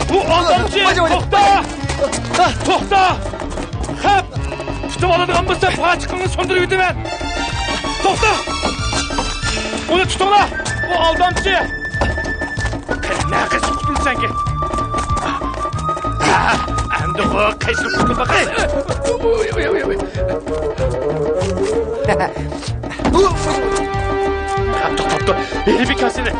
بۇ ئالدامچى! توختا! توختا! خەپ! تۇتۇپ ئالىدىغان بولسا، پاچىقىڭنى سۇندۇرۇۋېتىمەن! توختا! ئۇنى تۇتۇڭلار! بۇ ئالدامچى! قېنى، نەگە قېچىپ قۇتۇلىسەنكى؟ ئەمدى بۇ قېچىپ قۇتۇلۇپ باقاي! قاپتۇ، قاپتۇ. ھېلى بىكاسىنى.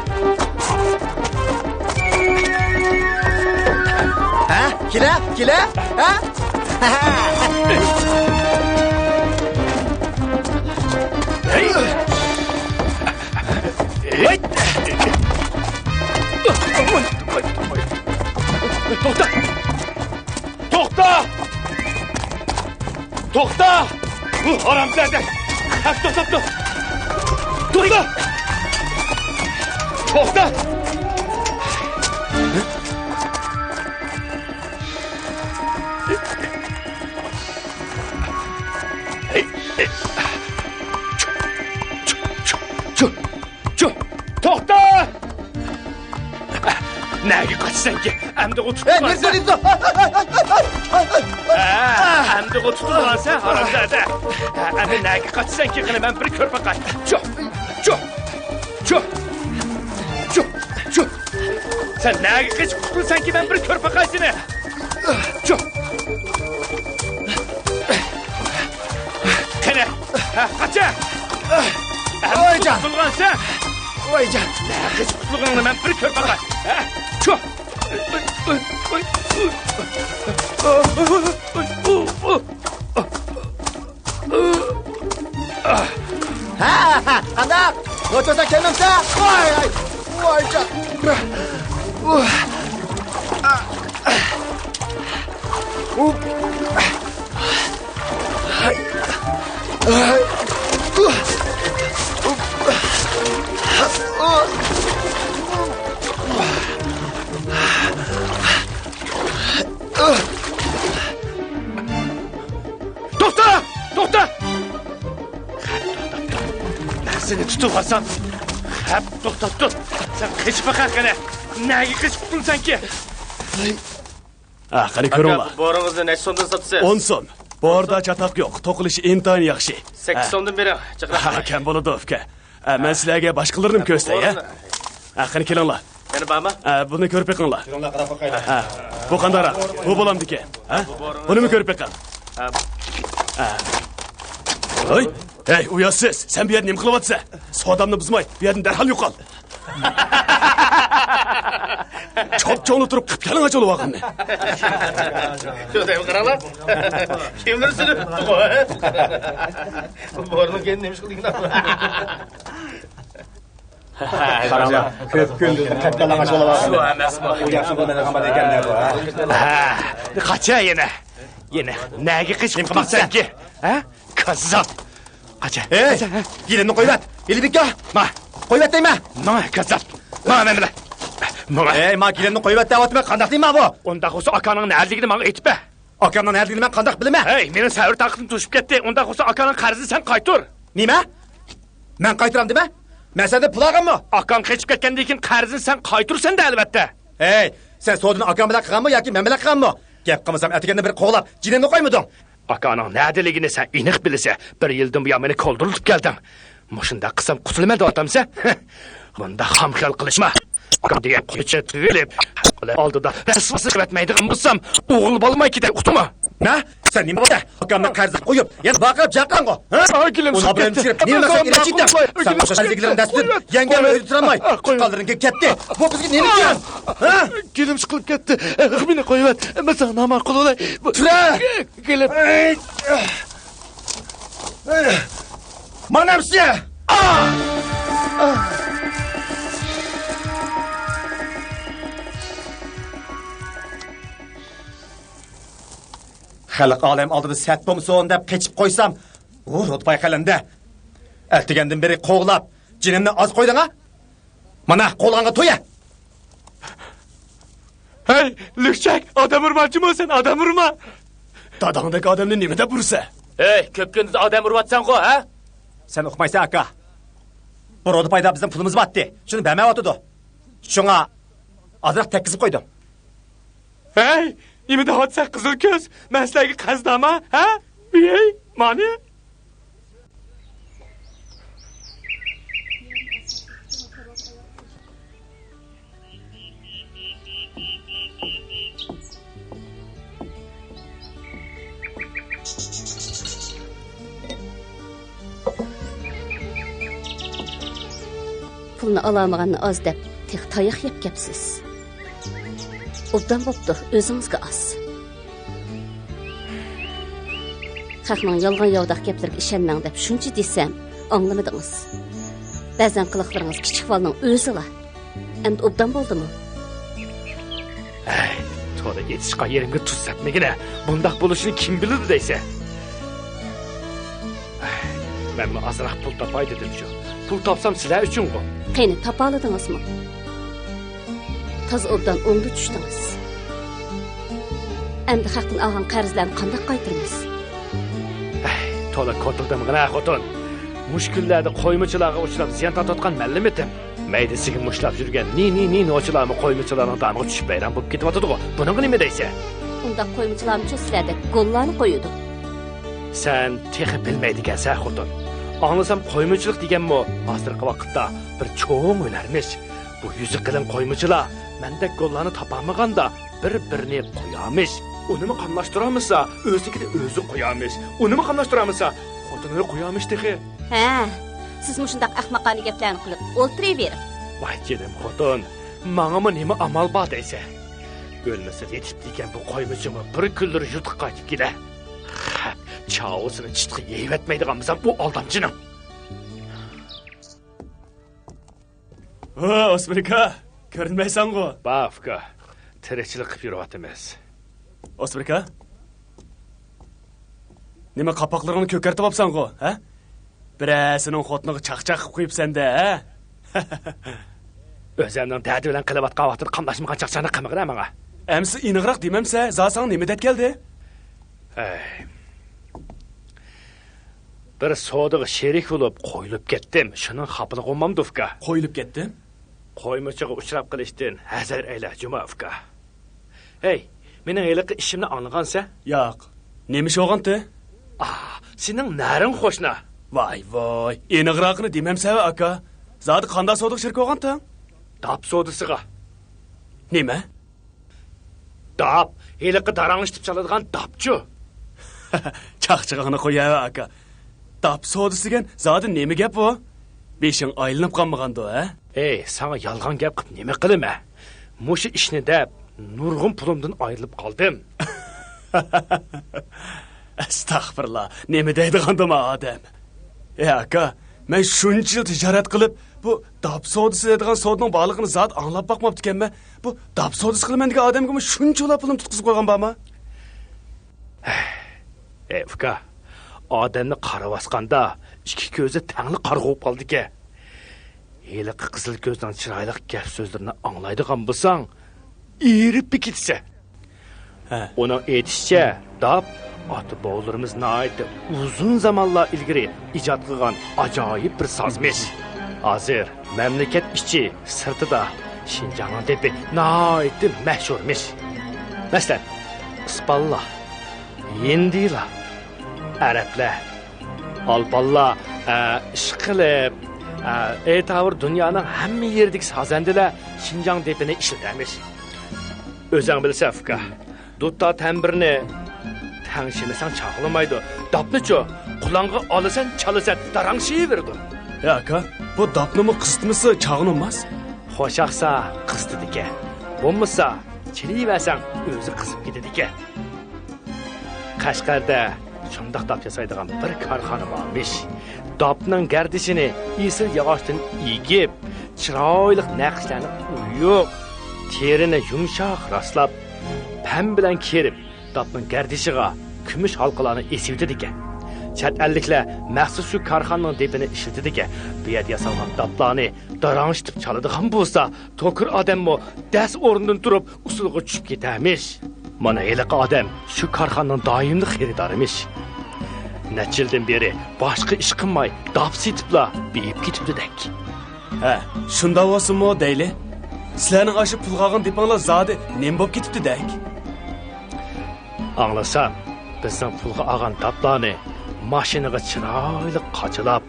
ھە؟ كېلە؟ كېلە؟ ھە؟ ھەي! ھەي! توختا! توختا! توختا! بۇ ھارامزادە! خەپ توختاپتۇ! توختا! توختا! توختا! نەگە قاچىسەنكى؟ ئەمدىغۇ تۇتۇپ قالسا. ھە، ئەمدىغۇ تۇتۇپ قالسا، ھارامزادە. ھە، ئەمدى نەگە قاچىسەنكى؟ قېنى، مەن بىر كۆرۈپ باقاي. چۇ، چۇ، چۇ، چۇ، چۇ. سەن نەگە قېچىپ قۇتۇلىسەنكى؟ مەن بىر كۆرۈپ باقاي سېنى. چۇ. قېنى، ھە، قاچا! ۋايجان! قۇتۇلغانسەن! ۋايجان! قېچىپ قۇتۇلغىنىڭنى مەن بىر كۆرۈپ باقاي! ھە؟ چۇ! ھە، ھە، قانداق؟ نوچىسا كەلمەمسە؟ ۋاي، ۋايجان! توختا! توختا! مەن سېنى تۇتۇۋالسام، خەپ توختاپ تۇر. سەن قېچىپ باقە قېنى. نەگە قېچىپ قۇتۇلىسەنكى؟ ھە، قېنى كۆرۈڭلار. ئاكا، بۇ بورىڭىزنى نەچچە سومدىن ساتىسىز؟ ئون سوم. بوردا چاتاق يوق، توقۇلۇشى ئىنتايىن ياخشى. سەككىز سومدىن بېرىڭ، جىقراق. ھە، كەم بولىدۇ، ئۇكا. ھە، مەن سىلەرگە باشقىلىرىنىمۇ كۆرسىتەي، ھە؟ ھە، قېنى كېلىڭلار. يەنە بارمۇ؟ ھە، بۇنى كۆرۈپ بېقىڭلار. ھە، بۇ قانداقراق؟ بۇ بولامدىكىن؟ ھە؟ بۇنىمۇ كۆرۈپ بېقىڭ. ھە. ھە. ھەي، ھەي، ئۇياتسىز، سەن بۇ يەردە نېمە قىلىۋاتىسەن؟ سودامنى بۇزماي، بۇ يەردىن دەرھال يوقال. چوپ-چوڭلا تۇرۇپ قىپكەلىڭ ئاچ ئۇلۇۋالغىنىنى. شۇ دەپ قاراڭلار. كىيىملىرى سۈرۈپ. بۇ بورىنىڭ كەينىدە نېمە ئىش قىلدىكىن؟ قاراڭلار، كۆپ كۈندىن قىپكەلىڭ ئاچ ئۇلۇۋالغىنىنى. شۇ ئەمەسمۇ؟ ئۇ ياخشى بولمايدىغان بالا ئىكەن-دە بۇ، ھە؟ ھە، قاچا يەنە. يەنە نەگە قېچىپ قۇتۇلىسەنكى؟ ھە؟ كاززاپ! قاچا! ھەي! قاچا، ھە؟ گېلىمنى قويۇۋەت! ئېلىبىكا! ما! قويۇۋەت دەيمەن! ماڭا، كاززاپ! ماڭا مەن بىلەن! ماڭا! ھەي، ما گېلىمنى قويۇۋەت دەۋاتىمەن، قانداق دەيمەن بۇ؟ ئۇنداق بولسا ئاكاڭنىڭ نەدىلىكىنى ماڭا ئېيتىپ بەر! ئاكامنىڭ نەدىلىكىنى مەن قانداق بىلىمەن؟ ھەي، مېنىڭ سەۋر تاقىتىم توشۇپ كەتتى، ئۇنداق بولسا ئاكاڭنىڭ قەرزىنى سەن قايتۇر! نېمە؟ مەن قايتۇرامدىمەن؟ مەن سەندىن پۇل ئالغانمۇ؟ ئاكاڭ قېچىپ كەتكەندىن كېيىن قەرزىنى سەن قايتۇرىسەن-دە، ئەلۋەتتە! ھەي، سەن سودىنى ئاكام بىلەن قىلغانمۇ ياكى مەن بىلەن قىلغانمۇ؟ گەپ قىلمىسام ئەتىگەندە بىر قوغلاپ، جېنىمنى قويمىدىڭ. ئاكاڭنىڭ نەدىلىكىنى سەن ئېنىق بىلىسەن. بىر يىلدىن بۇيان مېنى كولدۇرلىتىپ كەلدىڭ. مۇشۇنداق قىلسام قۇتۇلىمەن دەۋاتامسەن؟ بۇنداق خام خىيال قىلىشما. ئاكام دېگەن قويچە تۈگۈلۈپ، خەلق ئالدىدا رەسۋاسى قىلىۋەتمەيدىغان بولسام، ئوغۇل بالىماي كېتەي، ئۇقتۇڭمۇ؟ ھە؟ سەن نېمە بولدى؟ ئاكامنى قەرزگە قويۇپ، يەنە ۋارقىراپ جاقىراڭغۇ، ھە؟ ئاكىلىم ئۇنىڭ ئابرۇيىنى چۈشۈرۈپ، نېمە مەقسەت ئىلەچ ئىتتىڭ؟ سەن ئوخشاش ئەركەكلەرنىڭ دەستىدىن يەڭگەلمەي ئۆيدە تۇرالماي، چىققانلىرىڭ كېلىپ كەتتى. بۇ قىزغا نېمە دېگەن؟ ھە؟ كېلىم ئىشقىلىپ كەتتى. مېنى قويۇۋەت. مەن ساڭا ناماقۇل بولاي. تۇرە! كېلىپ. مانا ئەمسە! خەلق ئالەم ئالدىدا سەت بولمىسۇن دەپ قېچىپ قويسام، ئۇ رۇتباي قېلىندى. ئەتىگەندىن بېرى قوغلاپ، جېنىمنى ئاز قويدۇڭ-ھە؟ مانا، قولغاڭغا تويە! ھەي، لۈكچەك، ئادەم ئۇرماقچىمۇ سەن، ئادەم ئۇرما! داداڭدەك ئادەمنى نېمە دەپ ئۇرىسەن؟ ھەي، كۆپ كۈندىن ئادەم ئۇرۇۋاتساڭغۇ، ھە؟ سەن ئۇقمايسەن، ئاكا. بۇ رۇتبايدا بىزنىڭ پۇلىمىز بارتتى، شۇنى بەرمەيۋاتىدۇ. شۇڭا ئازراق تەگكۈزۈپ قويدۇم. ھەي، نېمە دەۋاتىسەن قىزىل كۆز؟ مەن سىلەرگە قەرزدارما، ھە؟ ۋىي، مانى. پۇلنى ئالالمىغاننى ئاز دەپ، تېخى تاياق يەپ كەپسىز. ئوبدان بوپتۇ، ئۆزىڭىزگە ئاز. خەقنىڭ يالغان-ياۋىداق گەپلىرىگە ئىشەنمەڭ دەپ شۇنچە دېسەم، ئاڭلىمىدىڭىز. بەزەن قىلىقلىرىڭىز كىچىك بالىنىڭ ئۆزىلا. ئەمدى ئوبدان بولدىمۇ؟ ھەي، تولا ئېتىشقان يېرىڭگە تۇز سەپمىگىنە. بۇنداق بولۇشىنى كىم بىلىدۇ دەيسەن؟ ھەي، مەنمۇ ئازراق پۇل تاپاي دېدىمچۇ. پۇل تاپسام سىلەر ئۈچۈنغۇ. قېنى، تاپالىدىڭىزمۇ؟ تازا ئوبدان ئوڭدا چۈشتىڭىز. ئەمدى خەقتىن ئالغان قەرزلەرنى قانداق قايتۇرىمىز؟ ھەي، تولا كوتۇلدىمغىنە خوتۇن. مۇشۇ كۈنلەردە قويمىچىلارغا ئۇچراپ زىيان تارتىۋاتقان مەنلا ئېمىتىم. مەيدىسىگە مۇشتلاپ يۈرگەن نى، نى، نى نوچىلارمۇ قويمىچىلارنىڭ دامىغا چۈشۈپ ۋەيران بولۇپ كېتىۋاتىدىغۇ. بۇنىڭغا نېمە دەيسەن؟ ئۇنداق قويمىچىلارمۇچۇ سىلەردەك گوللارنى قويىدۇ؟ سەن تېخى بىلمەيدىكەنسەن خوتۇن. ئاڭلىسام قويمىچىلىق دېگەنمۇ ھازىرقى ۋاقىتتا بىر چوڭ ھۈنەرمىش. بۇ يۈزى قېلىن قويمىچىلار مەندەك گوللارنى تاپالمىغاندا، بىر-بىرىنى قويارمىش. ئۇنىمۇ قاملاشتۇرالمىسا، ئۆزىنىڭكىنى ئۆزى قويارمىش. ئۇنىمۇ قاملاشتۇرالمىسا، خوتۇنىنى قويارمىش تېخى. ھە، سىز مۇشۇنداق ئەخمەقانە گەپلەرنى قىلىپ ئولتۇرۇۋېرىڭ. ۋاي جېنىم خوتۇن، ماڭىمۇ نېمە ئامال بار دەيسەن؟ ئۆلمىسە يېتىپتىكەن بۇ قويمىچىمۇ بىر كۈنلىرى يۇرتقا قايتىپ كېلە. خەپ، چاۋىسىنى چىتقا يەيۋەتمەيدىغانمىسام بۇ ئالدامچىنىڭ. ھو، ئوسمىركا، كۆرۈنمەيسەنغۇ؟ بار، ئۇكا. تىرىكچىلىك قىلىپ يۈرۈۋاتىمىز. ئوسمىركا؟ نېمە قاپاقلىرىڭنى كۆكەرتىۋاپسەنغۇ، ھە؟ بىرەرسىنىڭ خوتۇنىغا چاقچاق قىلىپ قويۇپسەن-دە، ھە؟ ئۆزۈمنىڭ دەردى بىلەن قىلىۋاتقان ۋاقتىدا قاملاشمىغان چاقچاقنى قىلمىغىن ماڭا. ئەمىسە ئېنىقراق دېمەمسە، زادى ساڭا نېمە دەپ كەلدى؟ ھەي. بىر سودىغا شېرىك بولۇپ قويۇلۇپ كەتتىم. شۇنىڭ خاپىلىقى بولمامدۇ، ئۇكا؟ قويۇلۇپ كەتتىم؟ قويمىچىغا ئۇچراپ قېلىشتىن ھەزەر ئەيلە، جۇما ئۇكا. ھەي، مېنىڭ ھېلىقى ئىشىمنى ئاڭلىغانسەن؟ ياق. نېمە ئىش بولغانتى؟ ئا، سېنىڭ نەرىڭ قوشنا. ۋاي، ۋاي، ئېنىقراقىنى دېمەمسەن، ئاكا. زادى قانداق سودىغا شېرىك بولغانتىڭ؟ داپ سودىسىغا. نېمە؟ داپ، ھېلىقى داراڭشىتىپ چالىدىغان داپچۇ. چاقچىقىڭنى قويۇۋەر، ئاكا. داپ سودىسى دېگەن زادى نېمە گەپ بۇ؟ بېشىڭ ئايلىنىپ قالمىغاندۇ، ھە؟ ھەي، ساڭا يالغان گەپ قىلىپ نېمە قىلىمەن؟ مۇشۇ ئىشنى دەپ، نۇرغۇن پۇلۇمدىن ئايرىلىپ قالدىم. ئەستەغپۇرۇللا، نېمە دەيدىغاندۇ ما ئادەم؟ ئەي ئاكا، مەن شۇنچە يىل تىجارەت قىلىپ، بۇ داپ سودىسى دەيدىغان سودىنىڭ بارلىقىنى زادى ئاڭلاپ باقماپتىكەنمەن. بۇ داپ سودىسى قىلىمەن دېگەن ئادەمگىمۇ شۇنچىۋالا پۇلۇمنى تۇتقۇزۇپ قويغان بارما؟ ھەي، ئۇكا، ئادەمنى قارا باسقاندا ئىككى كۆزى تەڭلا قارىغۇ بولۇپ قالىدىكەن. ھېلىقى قىزىل كۆزنىڭ چىرايلىق گەپ سۆزلىرىنى ئاڭلايدىغان بولساڭ، ئېرىپلا كېتىسەن. ھە. ئۇنىڭ ئېيتىشىچە، داپ ئاتا-بوۋىلىرىمىز ناھايىتى ئۇزۇن زامانلار ئىلگىرى ئىجاد قىلغان ئاجايىپ بىر سازمىش. ھازىر مەملىكەت ئىچى، سىرتىدا شىنجاڭنىڭ دېپى ناھايىتى مەشھۇرمىش. مەسىلەن، ئىسپانلار، ھىندىلار، ئەرەبلەر، ئالپانلار، ئە، ئىشقىلىپ، ئە، ئېيتاۋۇر دۇنيانىڭ ھەممە يېرىدىكى سازەندىلەر شىنجاڭ دېپىنى ئىشلىتەمىش. ئۆزەڭ بىلىسەن، ئۇكا. دۇتار تەمبىرنى تەڭشىمىسەڭ چاغلىمايدۇ. داپنىچۇ، قۇلاڭغا ئالىسەن، چالىسەن، داراڭشىيىۋېرىدۇ. ھە، ئاكا، بۇ داپنىمۇ قىستىمىسا چاغلىماس. خوشاقسا قىستىدىكەن. بولمىسا، چېلىۋەرسەڭ ئۆزى قىسىپ كېتىدىكەن. قەشقەردە شۇنداق داپ ياسايدىغان بىر كارخانا بارمىش. داپنىڭ گەردىشىنى ئېسىل ياغاچتىن ئېگىپ، چىرايلىق نەقىشلەرنى ئويۇپ، تېرىنى يۇمشاق راسلاپ، پەم بىلەن كېرىپ، داپنىڭ گەردىشىغا كۈمۈش ھالقىلارنى ئېسىۋېتىدىكەن. چەت ئەللىكلەر مەخسۇس شۇ كارخانىنىڭ دېپىنى ئىشلىتىدىكەن. بۇ يەردە ياسالغان داپلارنى داراڭشىتىپ چالىدىغان بولسا، توكۇر ئادەممۇ دەس ئورنىدىن تۇرۇپ، ئۇسسۇلغا چۈشۈپ كېتەرمىش. مانا ھېلىقى ئادەم شۇ كارخانىنىڭ دائىملىق خېرىدارىمىش. نەچچە يىلدىن بېرى باشقا ئىش قىلماي، داپ سېتىپلا بېيىپ كېتىپتىدەك. ھە، شۇنداق بولسىمۇ دەيلى. سىلەرنىڭ ئاشۇ پۇلغا ئالغان دېپىڭلار زادى نېمە بوپ كېتىپتىدەك؟ ئاڭلىسام، بىزنىڭ پۇلغا ئالغان داپلارنى ماشىنىغا چىرايلىق قاچىلاپ،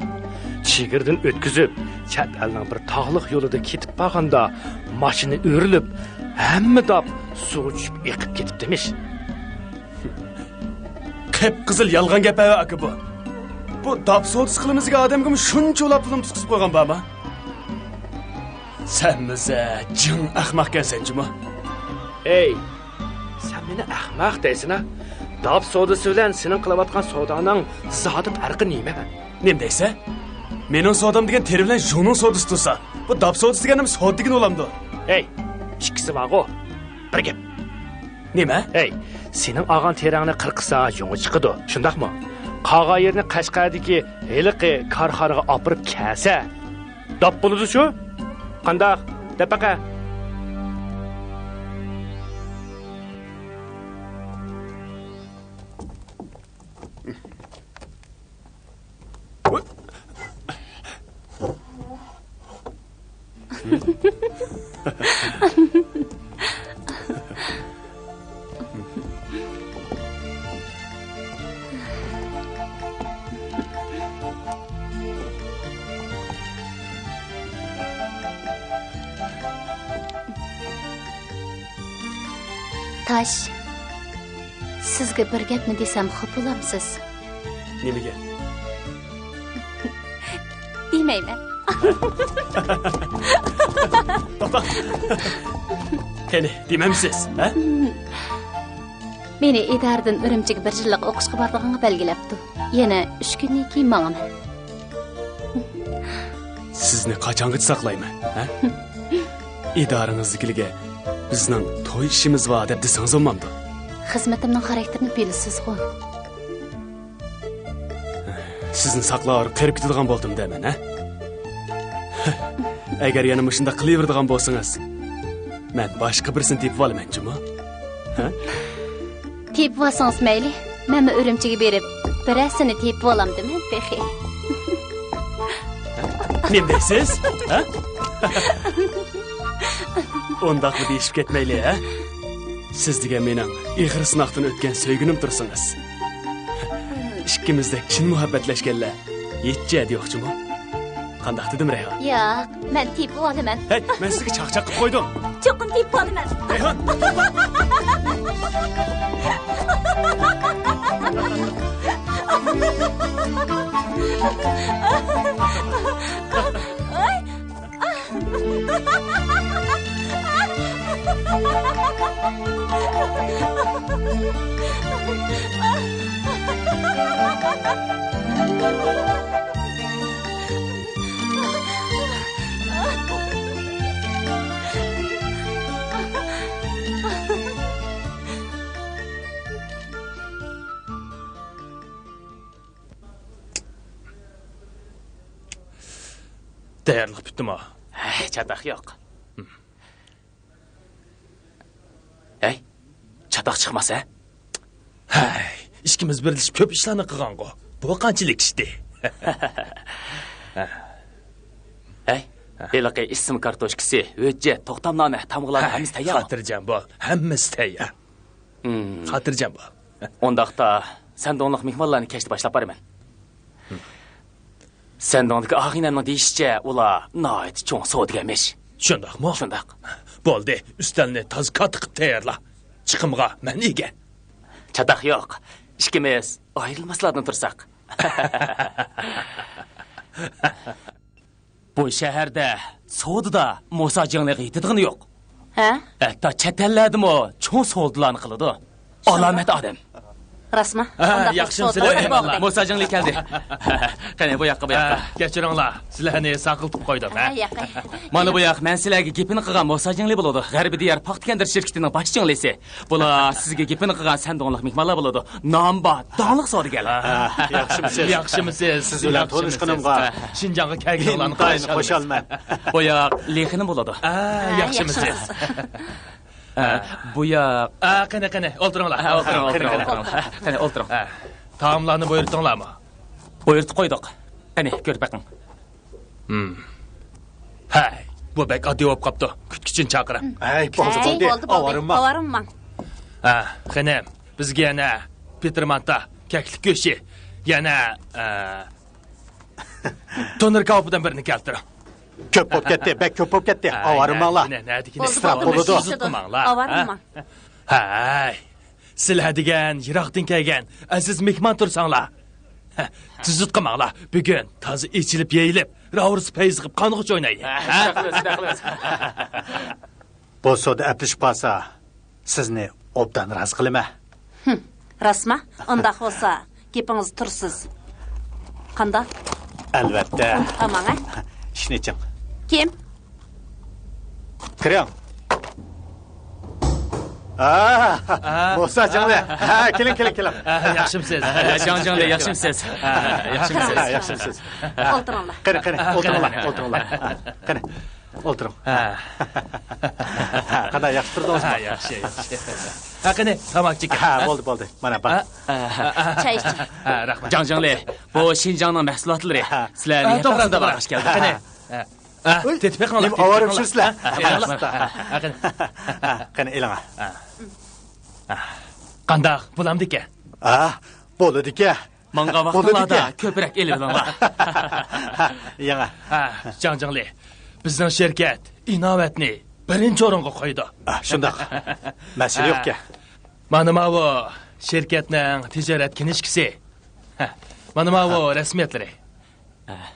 چېگرىدىن ئۆتكۈزۈپ، چەت ئەلنىڭ بىر تاغلىق يولىدا كېتىپ بارغاندا، ماشىنا ئۆرۈلۈپ، ھەممە داپ سۇغا چۈشۈپ ئېقىپ كېتىپتىمىش. قىپقىزىل يالغان گەپ ھە، ئاكا، بۇ. بۇ داپ سودىسى قىلىمىز دېگەن ئادەمگىمۇ شۇنچىۋالا پۇلۇم تۇتقۇزۇپ قويغان بارما؟ سەن مۇزە جىڭ ئەخمەقكەنسەن جۇمۇ. ئەي، سەن مېنى ئەخمەق دەيسەن ھە؟ داپ سودىسى بىلەن سېنىڭ قىلىۋاتقان سودانىڭ زادى پەرقى نېمە؟ نېمە دەيسەن؟ مېنىڭ سودام دېگەن تېرە بىلەن ژۇڭنىڭ سودىسى تۇرسا، بۇ داپ سودىسى دېگەننىمۇ سودا دېگىنى بولامدۇ؟ ئەي، ئىككىسى بارغۇ. بىر گەپ. نېمە؟ ئەي، سېنىڭ ئالغان تېرەڭنى قىرقىسا ژۇڭى چىقىدۇ، شۇنداقمۇ؟ قالغان يېرىنى قەشقەردىكى ھېلىقى كارخانىغا ئاپىرىپ كەلسە، داپ بولىدۇ شۇ؟ قانداق؟ دەپ بېقە. تاش، سىزگە بىر گەپنى دېسەم خاپا بولامسىز؟ نېمىگە؟ دېمەيمەن. توختا. قېنى، دېمەمسىز، ھە؟ مېنى ئىدارىدىن ئۈرۈمچىگە بىر يىللىق ئوقۇشقا بارىدىغانغا بەلگىلەپتۇ. يەنە ئۈچ كۈندىن كېيىن ماڭىمەن. سىزنى قاچانغىچە ساقلايمەن، ھە؟ ئىدارىڭىزدىكىلەرگە بىزنىڭ توي ئىشىمىز بار دەپ دېسىڭىز بولمامدۇ؟ خىزمىتىمنىڭ خاراكتېرىنى بىلىسىزغۇ. سىزنى ساقلاۋېرىپ قېرىپ كېتىدىغان بولدۇم دەمەن، ھە؟ ئەگەر يەنە مۇشۇنداق قىلىۋېرىدىغان بولسىڭىز، مەن باشقا بىرسىنى تېپىۋالىمەن جۇمۇ. ھە؟ تېپىۋالسىڭىز مەيلى، مەنمۇ ئۈرۈمچىگە بېرىپ، بىرەرسىنى تېپىۋالامدىمەن تېخى. نېمە دەيسىز؟ ھە؟ ئۇنداقمۇ دېيىشىپ كەتمەيلى، ھە؟ سىز دېگەن مېنىڭ ئېغىر سىناقتىن ئۆتكەن سۆيگۈنۈم تۇرسىڭىز. ئىككىمىزدەك چىن مۇھەببەتلەشكەنلەر ھېچ جايدا يوق جۇمۇ. قانداق دېدىم، رەيھان؟ ياق، مەن تېپىۋالىمەن. ھەي، مەن سىزگە چاقچاق قىلىپ قويدۇم. چوقۇم تېپىۋالىمەن. رەيھان! تەييارلىق پۈتتىمۇ؟ ھەي، چاتاق يوق. ھەي، چاتاق چىقماس ھە؟ ھەي، ئىككىمىز بىرلىشىپ كۆپ ئىشلارنى قىلغانغۇ. بۇ قانچىلىك ئىشتى؟ ھەي، ھېلىقى ئىسىم كارتوچكىسى، ھۆججەت، توختامنامە، تامغىلار ھەي، ھەممىسى تەييارمۇ؟ خاتىرجەم بول، ھەممىسى تەييار. ھىم. خاتىرجەم بول. ئۇنداقتا سەن دۇڭلۇق مېھمانلارنى كەچتە باشلاپ بارىمەن. سەندۇڭدىكى ئاغىنەمنىڭ دېيىشىچە، ئۇلار ناھايىتى چوڭ سودىگەرمىش. شۇنداقمۇ؟ شۇنداق. بولدى، ئۈستەلنى تازا كاتتا قىلىپ تەييارلا. چىقىمغا مەن ئىگە. چاتاق يوق. ئىككىمىز ئايرىلماسلاردىن تۇرساق. بۇ شەھەردە سودىدا موسا جېڭلىغا يېتىدىغىنى يوق. ھە؟ ھەتتا چەت ئەللەردىمۇ چوڭ سودىلارنى قىلىدۇ. ئالامەت ئادەم. راستمۇ؟ ھە، ئۇنداق ياخشىمۇ بولسا سىلەر؟ سودىمىز بولدى. موسا جېڭلى كەلدى. قېنى، بۇ ياققا، بۇ ياققا. ھە، كەچۈرۈڭلار، سىلەرنى ساقلىتىپ قويدۇم، ھە؟ ھە، ياقى. مانا بۇ ياق مەن سىلەرگە گېپىنى قىلغان موسا جېڭلى بولىدۇ. غەربىي دىيار پاختا كەندىرى شىركىتىنىڭ باش جېڭلىسى. بۇلار سىزگە گېپىنى قىلغان سەندۇڭلۇق مېھمانلار بولىدۇ. نامى بار، داڭلىق سودىگەرلەر. ھە، ياخشىمۇ سىز؟ ياخشىمۇ سىز؟ سىز بىلەن تونۇشقىنىمغا شىنجاڭغا كەلگىنىڭلارنى ئىنتايىن خۇشالمەن. بۇ ياق لېخىنىم بولىدۇ. ھە، ياخشىمۇ سىز؟ ھە، بۇ ياق. ھە، قېنى، قېنى، ئولتۇرۇڭلار. ھە، ئولتۇرۇڭ، ئولتۇرۇڭ، ئولتۇرۇڭ. ھە، قېنى، ئولتۇرۇڭ. ھە، تائاملارنى بۇيرۇتتۇڭلارمۇ؟ بۇيرۇتۇپ قويدۇق. قېنى، كۆرۈپ بېقىڭ. ھەي، بۇ بەك ئاددىي بولۇپ قاپتۇ. كۈتكۈچىنى چاقىرىڭ. ھەي، بولدى، ھەي، بولدى. بولدى، بولدى. ئاۋارىماڭ. ئاۋارىماڭ. ھە، خېنىم، بىزگە يەنە پېتىرمانتا، كەكلىك گۆشى، يەنە، ئە، تونۇر كاۋىپىدىن بىرنى كەلتۈرۈڭ. كۆپ بولۇپ كەتتى، بەك كۆپ بولۇپ كەتتى. ھەي، ئاۋارىماڭلار. نە-، نە-، نەدىكىنى؟ بولدى، ئىسراپ بولىدۇ. ئاۋارىماڭلار. ھەي. سىلەر دېگەن يىراقتىن كەلگەن ئەزىز مېھمان تۇرساڭلار. ھە، تېزلىتقىماڭلار. بۈگۈن تازا ئېچىلىپ يېيىلىپ، راۋۇرۇس پەيزى قىلىپ قانغۇچ ئوينايلى. ھە، ھە؟ شۇنداق قىلىمىز، شۇنداق قىلىمىز. بۇ سودا ئەپلىشىپ قالسا، سىزنى ئوبدان رازى قىلىمەن. ھىم، راستما؟ ئۇنداق بولسا، گېپىڭىزدە تۇرىسىز. قانداق؟ ئەلۋەتتە. ئۇنتۇپ قالماڭ، ھە؟ ئىشىكنى ئېچىڭ. كىم؟ كىرىڭ. ئا، موسا جاڭلى. ھە، كېلىڭ، كېلىڭ، كېلىڭ. ھە، ياخشىمسىز؟ ھە، جاڭ جاڭلى، ياخشىمسىز؟ ھە، ياخشىمسىز؟ ھە، ياخشىمسىز؟ ئولتۇرۇڭلار. قېنى، قېنى، ئولتۇرۇڭلار، ئولتۇرۇڭلار. قېنى، ئولتۇرۇڭ. ھە. قانداق، ياخشى تۇردىڭىزمۇ؟ ھە، ياخشى، ياخشى. ھە، قېنى، تاماكا چېكىڭ. ھە، بولدى، بولدى. مانا، بار. ھە، ھە، ھە. چاي ئىچىڭ. ھە، رەھمەت. جاڭ جاڭلى، بۇ شىنجاڭنىڭ مەھسۇلاتلىرى. ھە. سىلەرنى ھە، توغرا، توغرا. باغلاش كەلدى. قېنى. ھە. ھە، ئۆي، تېتىپ بېقىڭلار، نېمە تېتىپ ئاۋارە بېقىڭلار. چۈشۈرسىلەر؟ ھە، ھە، ھە، قېنى. ھە، قېنى، ئېلىڭا. ھە. ھە. قانداق، بولامدىكەن؟ ھە، بولىدىكەن. ماڭغان ۋاقتىڭلاردا بولىدىكەن. كۆپرەك ئېلىۋېلىڭلار. ھە، يېڭى. ھە، جاڭ جاڭلى، بىزنىڭ شىركەت ئىناۋەتنى بىرىنچى ئورۇنغا قويىدۇ. ھە، شۇنداق. مەسىلە يوقكەن. مانا ماۋۇ شىركەتنىڭ تىجارەت كىنىشكىسى. ھە، مانا ماۋۇ رەسمىيەتلىرى.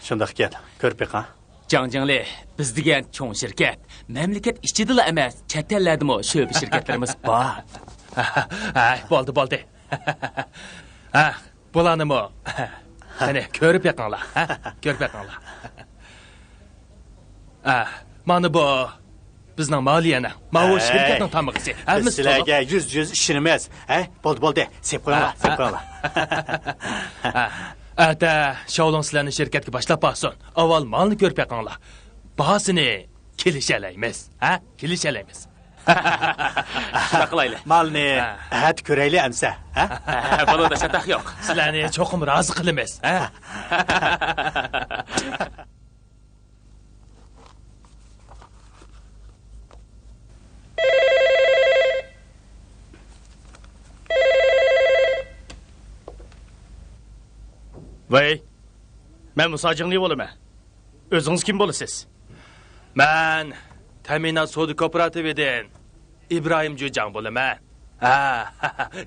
شۇنداقكەن، كۆرۈپ بېقىڭ. جاڭ جاڭلى، بىز دېگەن چوڭ شىركەت، مەملىكەت ئىچىدىلا ئەمەس، چەت ئەللەردىمۇ شۆبە شىركەتلىرىمىز بار. ھەي، بولدى، بولدى. ھە، بۇلارنىمۇ، قېنى، كۆرۈپ بېقىڭلار، ھە؟ كۆرۈپ بېقىڭلار. ھە، مانا بۇ بىزنىڭ مالىيەنىڭ، ماۋۇ ھەي، شىركەتنىڭ تامغىسى. بىز ھەممىسى سىلەرگە يۈز يۈز ئىشىنىمىز. ھەي، بولدى، بولدى. سېلىپ قويۇڭلار، ھە، سېلىپ قويۇڭلار. ھە. ئەتە شاۋلۇڭ سىلەرنى شىركەتكە باشلاپ بارسۇن. ئاۋۋال مالنى كۆرۈپ بېقىڭلار. باھاسىنى كېلىشەلەيمىز. ھە؟ كېلىشەلەيمىز. شۇنداق قىلايلى. مالنى ھە. ئەتە كۆرەيلى ئەمسە. ھە؟ ھە، بولىدۇ، چاتاق يوق. سىلەرنى چوقۇم رازى قىلىمىز. ھە؟ ۋەي، مەن مۇساجىڭلى بولىمەن. ئۆزىڭىز كىم بولىسىز؟ مەن تەمىنات سودا كوپىراتىۋىدىن ئىبراھىم جۈجاڭ بولىمەن. ھە،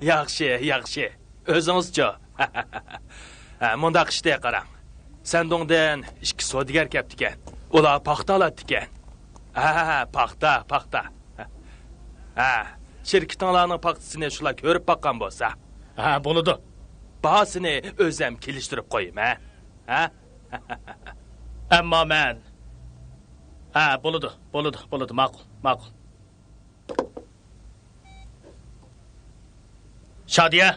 ياخشى، ياخشى. ئۆزىڭىزچۇ؟ ھە، مۇنداق ئىشتە قاراڭ. سەندۇڭدىن ئىككى سودىگەر كەپتىكەن. ئۇلار پاختا ئالاتتىكەن. ھە، پاختا، پاختا. ھە، شىركىتىڭلارنىڭ پاختىسىنى شۇلار كۆرۈپ باققان بولسا. ھە، بولىدۇ. باھاسىنى ئۆزەم كېلىشتۈرۈپ قويىمەن. ھە؟ ئەمما مەن، ھە، بولىدۇ، بولىدۇ، بولىدۇ، ماقۇل، ماقۇل. شادىيە!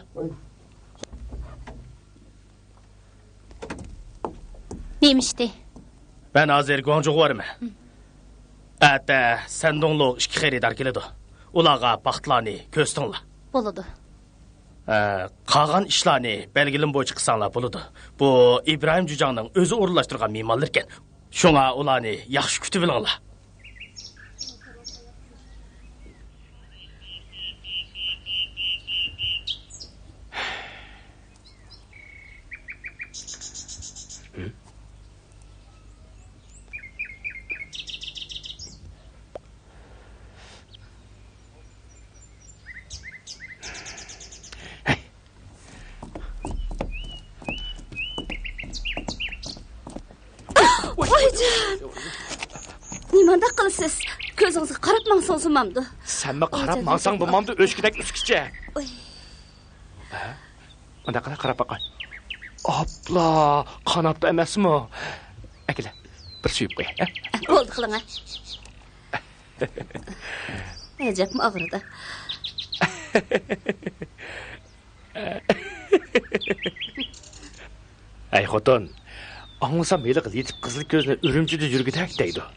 نېمە ئىشتى؟ مەن ھازىر گۇاڭجۇغا بارىمەن. ئەتە سەندۇڭلۇق ئىككى خېرىدار كېلىدۇ. ئۇلارغا پاختىلارنى كۆرسىتىڭلار. بولىدۇ. ئە، قالغان ئىشلارنى بەلگىلىمە بويىچە قىلساڭلار بولىدۇ. بۇ ئىبراھىم جۈجاڭنىڭ ئۆزى ئورۇنلاشتۇرغان مېھمانلىرىكەن. شۇڭا ئۇلارنى ياخشى كۈتۈۋېلىڭلار. قانداق قىلىسىز؟ كۆزىڭىزگە قاراپ ماڭسىڭىز بولمامدۇ؟ سەنمۇ قاراپ ماڭساڭ بولمامدۇ، ئۆچكىدەك ئۆسكۈچە؟ ئۇي. ھە؟ مۇنداق قىلە، قاراپ باقاي. ئاپلا، قاناپتا ئەمەسمۇ؟ ئەكېلە، بىر سۆيۈپ قوياي، ھە؟ بولدى، قىلىڭە. ئەجەبمۇ ئاغرىدى. ھەي خوتۇن، ئاڭلىسام ھېلىقى لېتىپ قىزىل كۆزنى ئۈرۈمچىدە يۈرگۈدەك دەيدۇ.